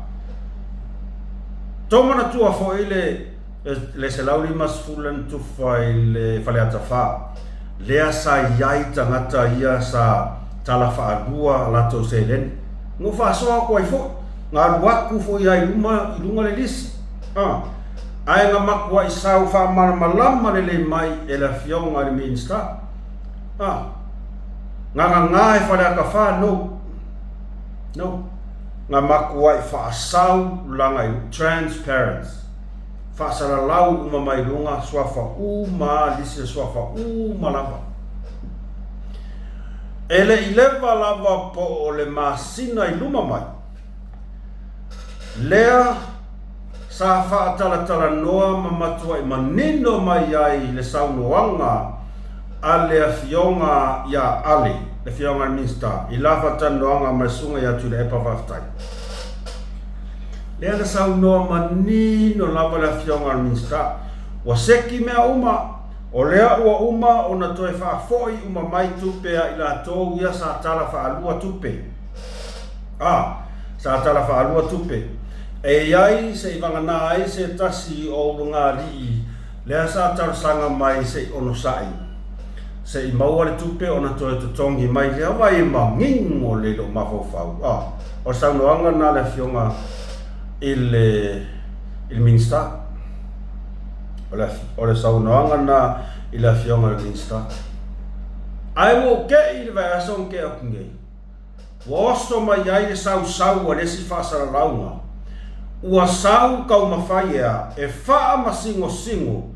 Tou manatua foi le Le 150 lea na tufa i le Faleata 4, lea sa i ai tagata ia sa tala faalua a latou seleni. Na ou faasoa atu ai foi, na alu atu foi lava i luma, i luga le lisi. A, ae na matuai sau faamalamalama lelei mai e le Afioga i le Minisita. A, na gagā e Faleata 4, no. No. Na matuai faasau laga i transparent. Faasalalau uma mai luga suafa uma lisi le suafa uma lava. E le i leva lava po o le masina i luma mai, lea sa faatalatalanoa ma matuai manino mai ai le saunoaga a le Afioga ia Ale, le Afioga i le Minisita, i la faatalanoaga ma le Susuga ia Tuilaepa Faafetai. Lea na saunoa manino lava le Afioga i le Minisita, ua seki mea uma, o lea ua uma ona toe faafoi uma mai tupe a i latou ia sa tala faalua tupe. A, sa tala faalua tupe. E i ai se i vagana ai se tasi o ulugalii lea sa talosaga mai se i onosai, se i maua le tupe ona toe totogi mai lea vai e manino lelei lou mafaufau. A, o le saunoaga lena a le Afioga i le, i le Minisita. O le, o le saunoaga lena i le Afioga i le Minisita. Ae ua ou te i le vaiaso na tea atu nei, Ua oso mai ai le sausau a le isi faasalalauga, ua sau taumafai ea e faamasingosingo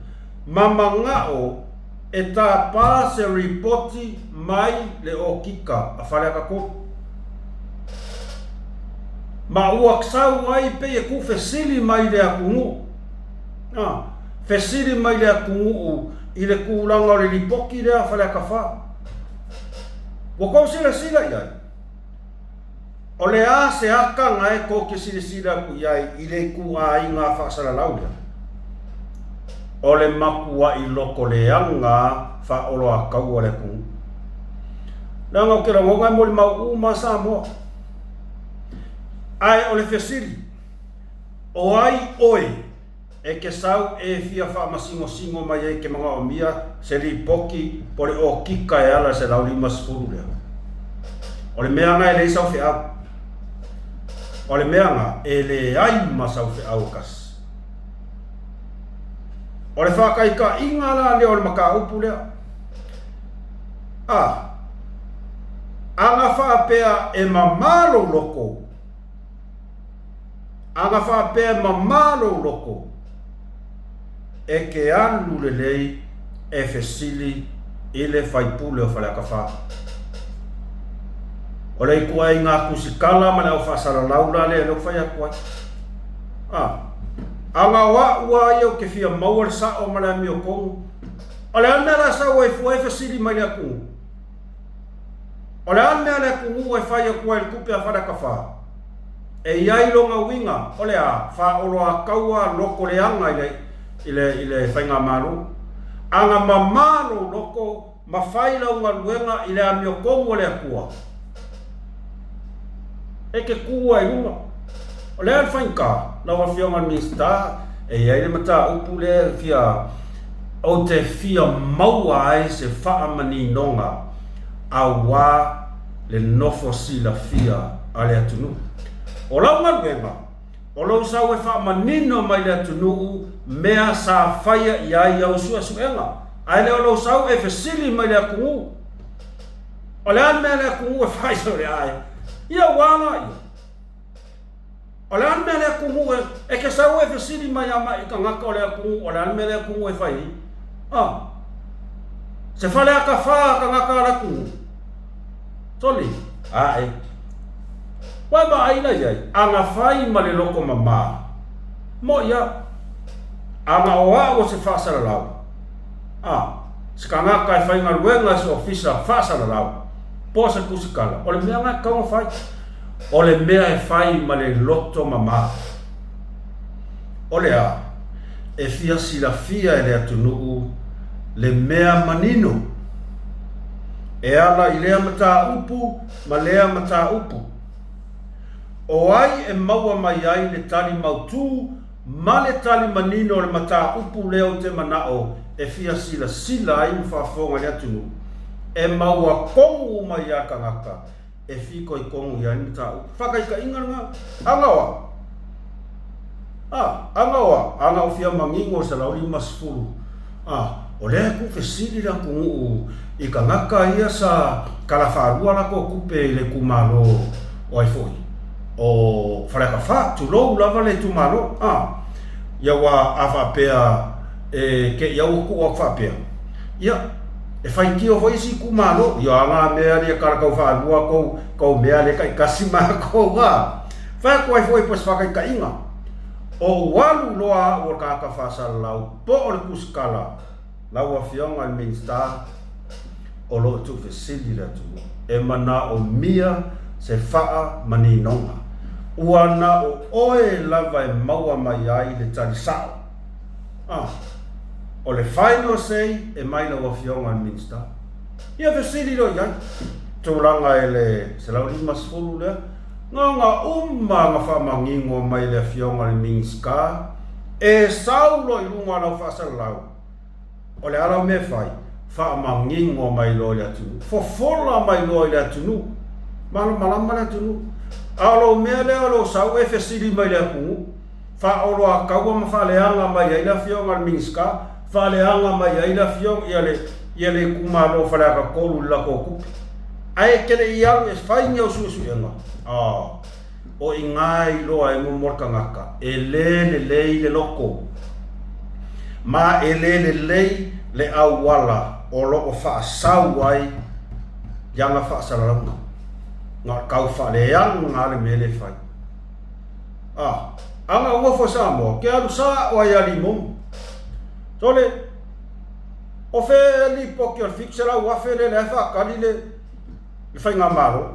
ma manao e tapa se ripoti mai le okika a Faleata 3. Ma ua sau ai pei e tuufesili mai le atunuu, a, fesili mai le atunuu i le tulaga o le lipoti lea a Faleata 4. Ua tou silasila i ai, o le a se aka na e tou te silasila atu i ai i le ituaiga faasalalau lea? O le matuai loto leaga faaoloataua le atunuu. Leaga ou te lagona e molimau uma Samoa. Ae o le fesili, o ai oe? E ke sau e fia faamasingosingo mai ai ke manaomia se lipoti po le okika e ala i le 150 lea. O le mea na e leai sau feau. O le mea na e leai ma sau feau e tasi. O le faataitaiga la lea o le mataupu lea. A, ana faapea e mamā lou loto, Ana faapea e mamā lou loto, e ke alu lelei e fesili i le faipule o Faleata 4. O le ituaiga tusitala ma le au faasalalau la lea lea ou fai atu ai. A, ana o a'u a ia ou te fia maua le sa'o ma le amiotonu, o le a le mea la sau ai fua e fesili mai le atunuu? O le a le mea a le atunuu e fai atu ai i le tupe a Faleata 4? E i ai lona uiga, o le a faaoloataua loto leaga i le, i le, i le faigamalo. Ana mamā lou loto ma fai lau galuega i le amiotonu a le Atua, e te tu ai i luga. O le a le faigata, lau Afioga i le Minisita, e i ai le mataupu lea e fia, ou te fia maua ai se faamaninoga auā le nofo silafia a le atunuu. O lau galuega, o lou sau e faamanino mai le atunuu mea sa faia i ai au suesuega, ae le o lou sau e fesili mai le atunuu, O le a le mea le atunuu e fai sole ai? Ia ua ala ia. O le a le mea le atunuu e, e ke sau e fesili mai a mai i tagata o le atunuu, o le a le mea le atunuu e fai ai? Ah. Se fale a ka wha tagata a le atunuu. Sole, ae. Wai ma ai la iai, ana fai ma le loko mamā. Mo ia, ana o a'u o se faasalalau. A, se kanaka e faigaluega i se ofisa faasalalau, po o se tusikala, o le mea lena e tatau ona fai. O le mea e fai ma le loto mamā. O le a? E fia silafia e le atunuu le mea manino e ala i lea mataupu ma lea mataupu. O ai e maua mai ai le tali mautū? ma le tali manino o le mataupu lea ou te manao e fia silasila ai ma faafofoga i le atunuu, e maua kogu uma ia le tagata e fitoitonu i ai le mataupu. Faataitaiga lena, aga o au? A, aga o au? Ana ou fia manino i le 150, a, o lea e tuufesili le atunuu i tagata ia sa talafaalua latou tupe i le itumalo o ai foi, o Faleata 4, tulou lava le itumalo, a, ia ua a faapea e te i au ua tuu atu faapea, ia, e faitio foi isi itumalo, ia aga mea ia tala tau faalua tou, tou mea lea taitasi matou, a, fai atu ai foi po o se faataitaiga, o ou alu loa au o le tagata faasalalau po o le tusitala, lau Afioga i le Minisita, o lo o tuufesili le atunuu, e manaomia se faamaninoga. Ua na o oe lava e maua mai ai le tali sao. Ah, o le final say e mai lau Afioga i le Minisita. Ia fesili loa i ai. Tulaga i le 150 lea, na ona uma na faamanino mai le Afioga i le Minisita, e sau loa i luga o lau faasalalau, O le a lau mea e fai? Faamanino mai loa i le atunuu. Fofola mai loa i le atunuu. Malamalama le atunuu. A o lou mea lea o lou sau e fesili mai i le atunuu, faaoloataua ma faaleaga mai ai le Afioga i le Minisita, faaleaga mai ai le Afioga, ia le, ia le itumalo o Faleata 3 i le latou tupe. Ae e te le i alu e fai ni au suesuega, a. O i ina e iloa ai mo le tagata e le lelei le loko, ma e le lelei le auala o lo o faasau ai iana faasalalauga. Na o le tau faaleaga le mea lea e fai. A, ana ou nofo i Samoa, ke alu sao ai ia Limoni. Sole, o fea e lipoti o le 700,000 lea lea e faatali le le faigamalo.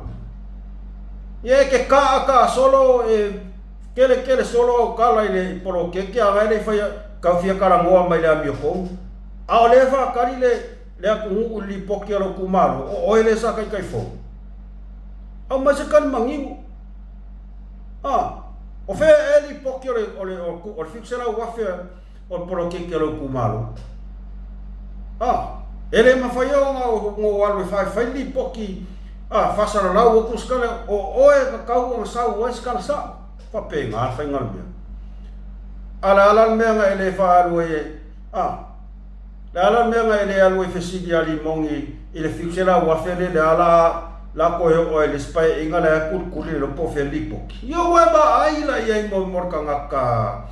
Ia e ke kaa kaa solo e kele kele solo au kala i le poloketi a ngai le fai kau fia talanoa mai le amiotonu. A o lea e faatali le le atunuu i le lipoti a lou itumalo, o oe lea sa taitaifono. Aumai se tali manino. A, o fea ea lipoti o le o le o le 700,000 o le poloketi a lou itumalo. A, e le mafai ona ou alu e fai le lipoti a, faasalalau atu se tala, o oe e tatau ona sau ai se tala sao. Faapena le faiga o le mea. A o le a la le mea na e le faaalu ai e, a, le a la le mea na e le alu ai e fesili ia Limoni i le 700,000 lea, lea la la toe oo ai i le isi paeaiga la e kulikuli le iloa po o fea le lipoti. Ia ua e vaai la i ai mo le tagata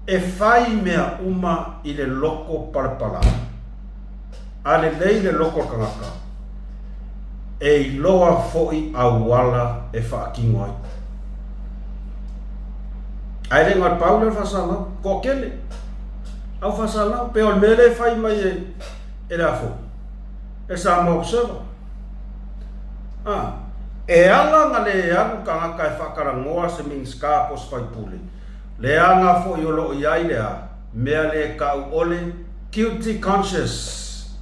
E fai mea uma i le loko palapala. A lelei le loko o le tagata, e iloa foi auala e faatino ai. Ae le na o le pau lea o le faasalau, toatele au faasalau, pei o le mea lea e fai mai e, e le a foi, e Samoa Observer. Ah, e ala ona le alu tagata e faatalanoa se Minisita po o se faipule, Leaga foi o lo o i ai le a mea le tau o le guilty conscious.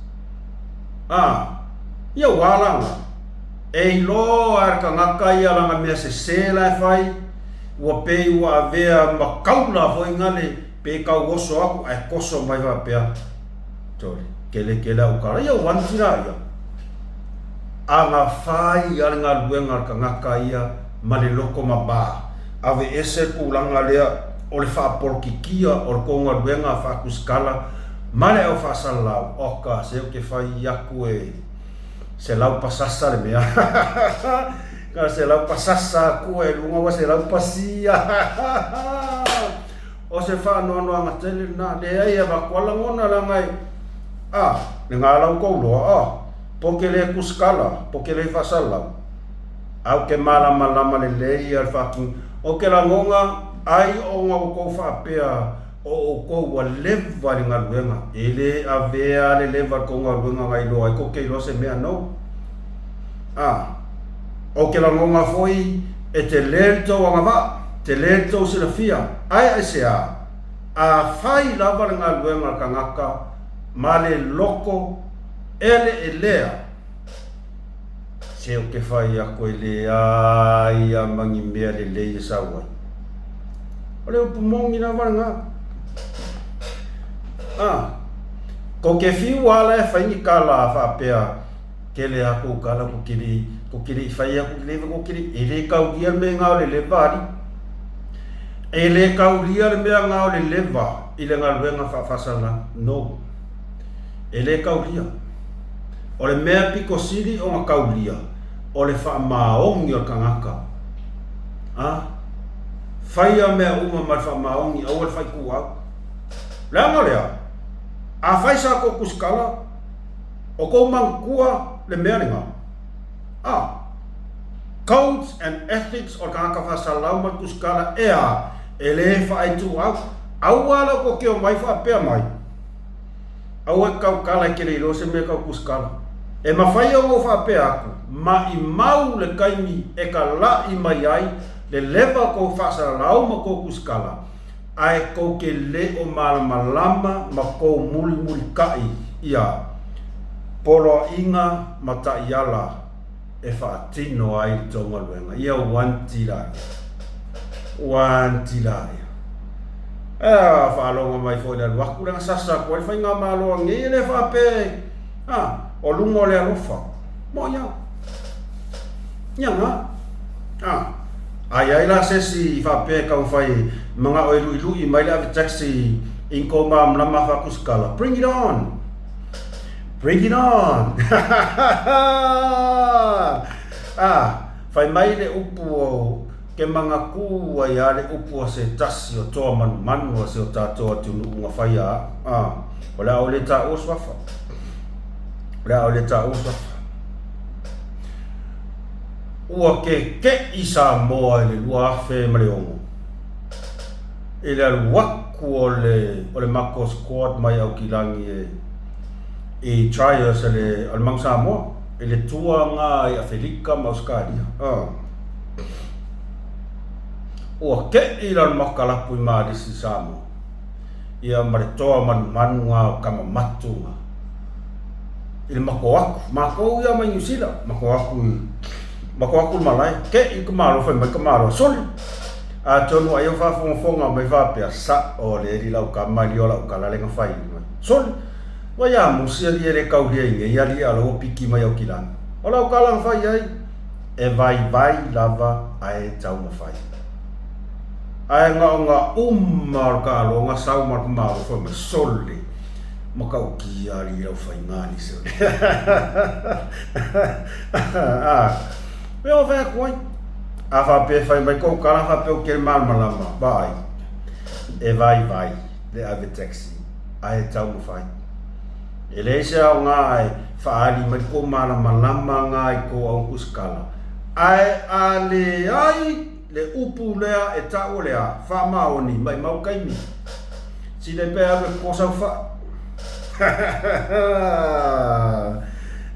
A, ia ua ala na. E iloa e le tagata ia lana mea sese la e fai, ua pei ua avea ma kaula foi na le pe tau oso atu ae toso mai faapea, Sorry, kele kele au tala, ia ua anti la ia. Ana fai a le galuega a le tagata ia ma le loko mama. Aveese le tulaga lea o le faapolokikia o le tou galuega faakusikala ma le au faasalalau, oka, se ou te fai atu e 100 pasasa le mea. Ka 100 pasasa atu e luga ua 100 pasia. O se faanoanoaga tele lena. Leai, e avatu lava lagona leaga e, a, lena la ua tou loa, a, po ke le kusikala, po ke le faasalalau. Ae ou te malamalama lelei ia le faatino. Ou te lagona ai ona outou faapea o outou ua leva i le galuega. E le avea le leva i le tou galuega na iloa ai tou te iloa se mea no. A, ou te lagona foi e tele le tou agavaa, tele le tou silafia, ae aisea? Afai lava le galuega a le tagata ma le loko eleelea, Se ou te fai atu e leai a ma ni mea lelei e sau ai. O le upu moni lava lena. A, ko ke fiu ala e fai ni kala faapea, kele a kou kala ko kele, ko kele i fai aku kele ko kele, e le kaulia le mea nga o le leva ali. E le kaulia le mea nga o le leva i le galuega faafaasalalau. No. E le kaulia. O le mea piko sili ona kaulia, o le faamaoni o le tagata. A, faia mea uma ma le faamaoni, aua le faituau. Leaga lea, afai sa kou kusikala, o kou manatua le mea lena. A, codes and ethics o le tagata faasalalau ma le kusikala, ea, e le faaituau. Aua la kou keo mai faapea mai. Aua e tautala e te le iloa se mea tau kusikala. E mafai ona ou faapea atu, maimau le taimi e talaʻi mai ai le leva o kou faasalalau ma kou kusikala, ae tou te le o malamalama ma kou mulimulitaʻi ia poloaiga ma taiala e faatino ai le tou galuega. Ia uanti laia. Uanti laia. Ea, faalogo mai foi le alu atu lea na sasa atu ai le faigamalo a nei, e le faapea, a, o luga o le alofa. Moʻi lava. Ia na. A, a i ai la se isi faapea e taumafai e manao e luʻiluʻi mai le ave taxi i ni kou malamalama faakusikala, bring it on! Bring it on! A, fai mai le upu o ke manakū ai a le upu a se tasi o toa manumanu a se o tātou atunuu na whai a, a, o le a o le tā o swafa. O le a o le tā o swafa. Ua kekeʻi Samoa i le 2006. I le alu aku o le, o le mako squad mai Aukilani e, i trials a le, a le Manu Samoa, i le tua ngā i Awherika ma Ausekaria. Uh. Ua keʻi la le makalapu i Malisi i Samoa. Ia ma le toa manumanu ngā o Kamamatu ngā. I le mako aku, mākou ia mai Niu Sila, mako aku i, mako aku i malae, keʻi ka malo, fai mai ka malo, soli! Atonu ai o faafogafoga mai faapea, Sao le ali lau kama ali o lau kala le gafai mai. Soli! Ua ia musi ali e le kaulia i nei ali a ua piki mai au kilani. O lau kala gafai ai, e vaivai lava ae taumafai. Ae gaoga uma o le kaaloga sau ma le malo fai mai, Soli! Matautia ali i lau faiga ali soli. Ah, mea o fai atu ai. A faapea e fai mai kou kala faapea ou te malamalama, vaai, e vaivai le ave taxi ae e taumafai. E leai se aoga e faaali mai kou malamalama nga i kou aukusikala, ae a leai le upu lea e taua o le a, faamaoni, maimau taimi. Sile pea alu e kosa au fai.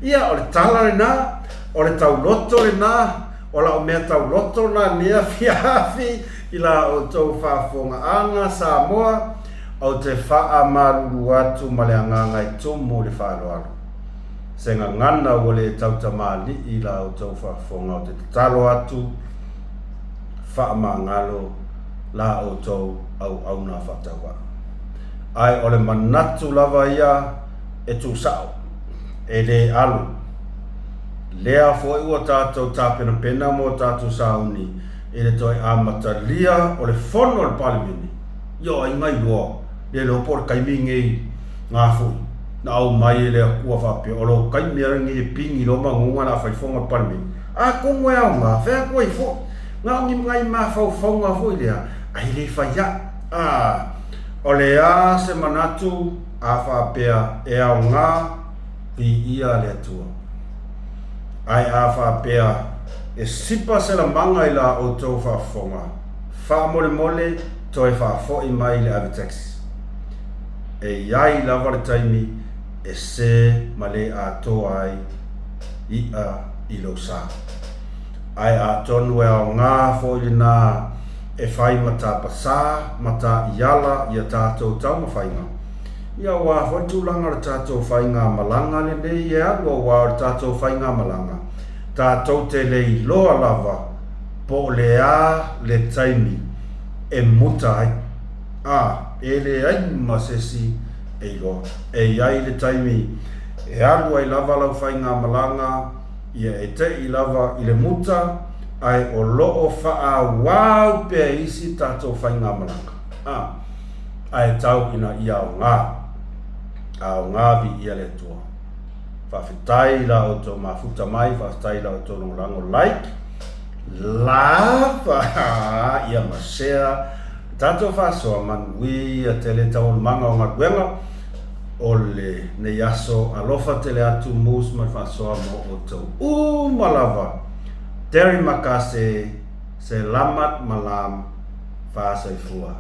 Ia, o le tala lena, o le tauloto lena, O lau mea tauloto la nei afiafi i la outou faafofogaaga Samoa, ou te faamalulu atu ma le agaga e tumu i le faaaloalo. Se gagana ua le tautamalii i la outou faafofoga ou te tatalo atu, faamagalo la outou auauna faatauvaa. Ae o le manatu lava ia e tuusao, e le alu. Lea foi ua tatou tapenapena mo tatou sauni i le toe amatalia o le fono a le Palemene, ia o ai ngai loa, le iloa po o le taimi lenei nga foi na aumai e le Atua faapea o lou taimi a lenei e pigi loa manuga o le a fai fono a le Palemene. Atonu e aoga, fai atu ai foi, na o ni nai mafaufauga foi lea, ai le fai aʻu. A, o le a se manatu a faapea e aoga Viia le Atua. Ae a faapea e sipa se lamaga i la outou faafofoga, faamolemole toe faafoi mai le ave taxi. E i ai lava le taimi e se ma le atoa ai iʻa i lou sa. Ae atonu e aoga foi lena e fai ma tapasā ma taiala i a tatou taumafaiga. Ia aua foi le tulaga o le tatou faigamalaga lenei e alu aua o le tatou faigamalaga, tatou te le iloa lava po o le a le taimi e muta ai. Ā, e leai ma se isi e iloa. E i ai le taimi e alu ai lava lau faigamalaga, ia e te'i lava i le muta, ae o lo o faaauau pea isi tatou faigamalaga. Ā, ae tau ina ia aoga. Aoga viia le Atua. Faafetai i la outou mafuta mai, faafetai i la outou lagolago, like, love, ia ma share le tatou faasoa manuia tele taualumaga o galuega o lenei aso. Alofa tele atu Moose ma le faasoa mo outou uma lava. Terima kasih, selamat malam, faasoifua.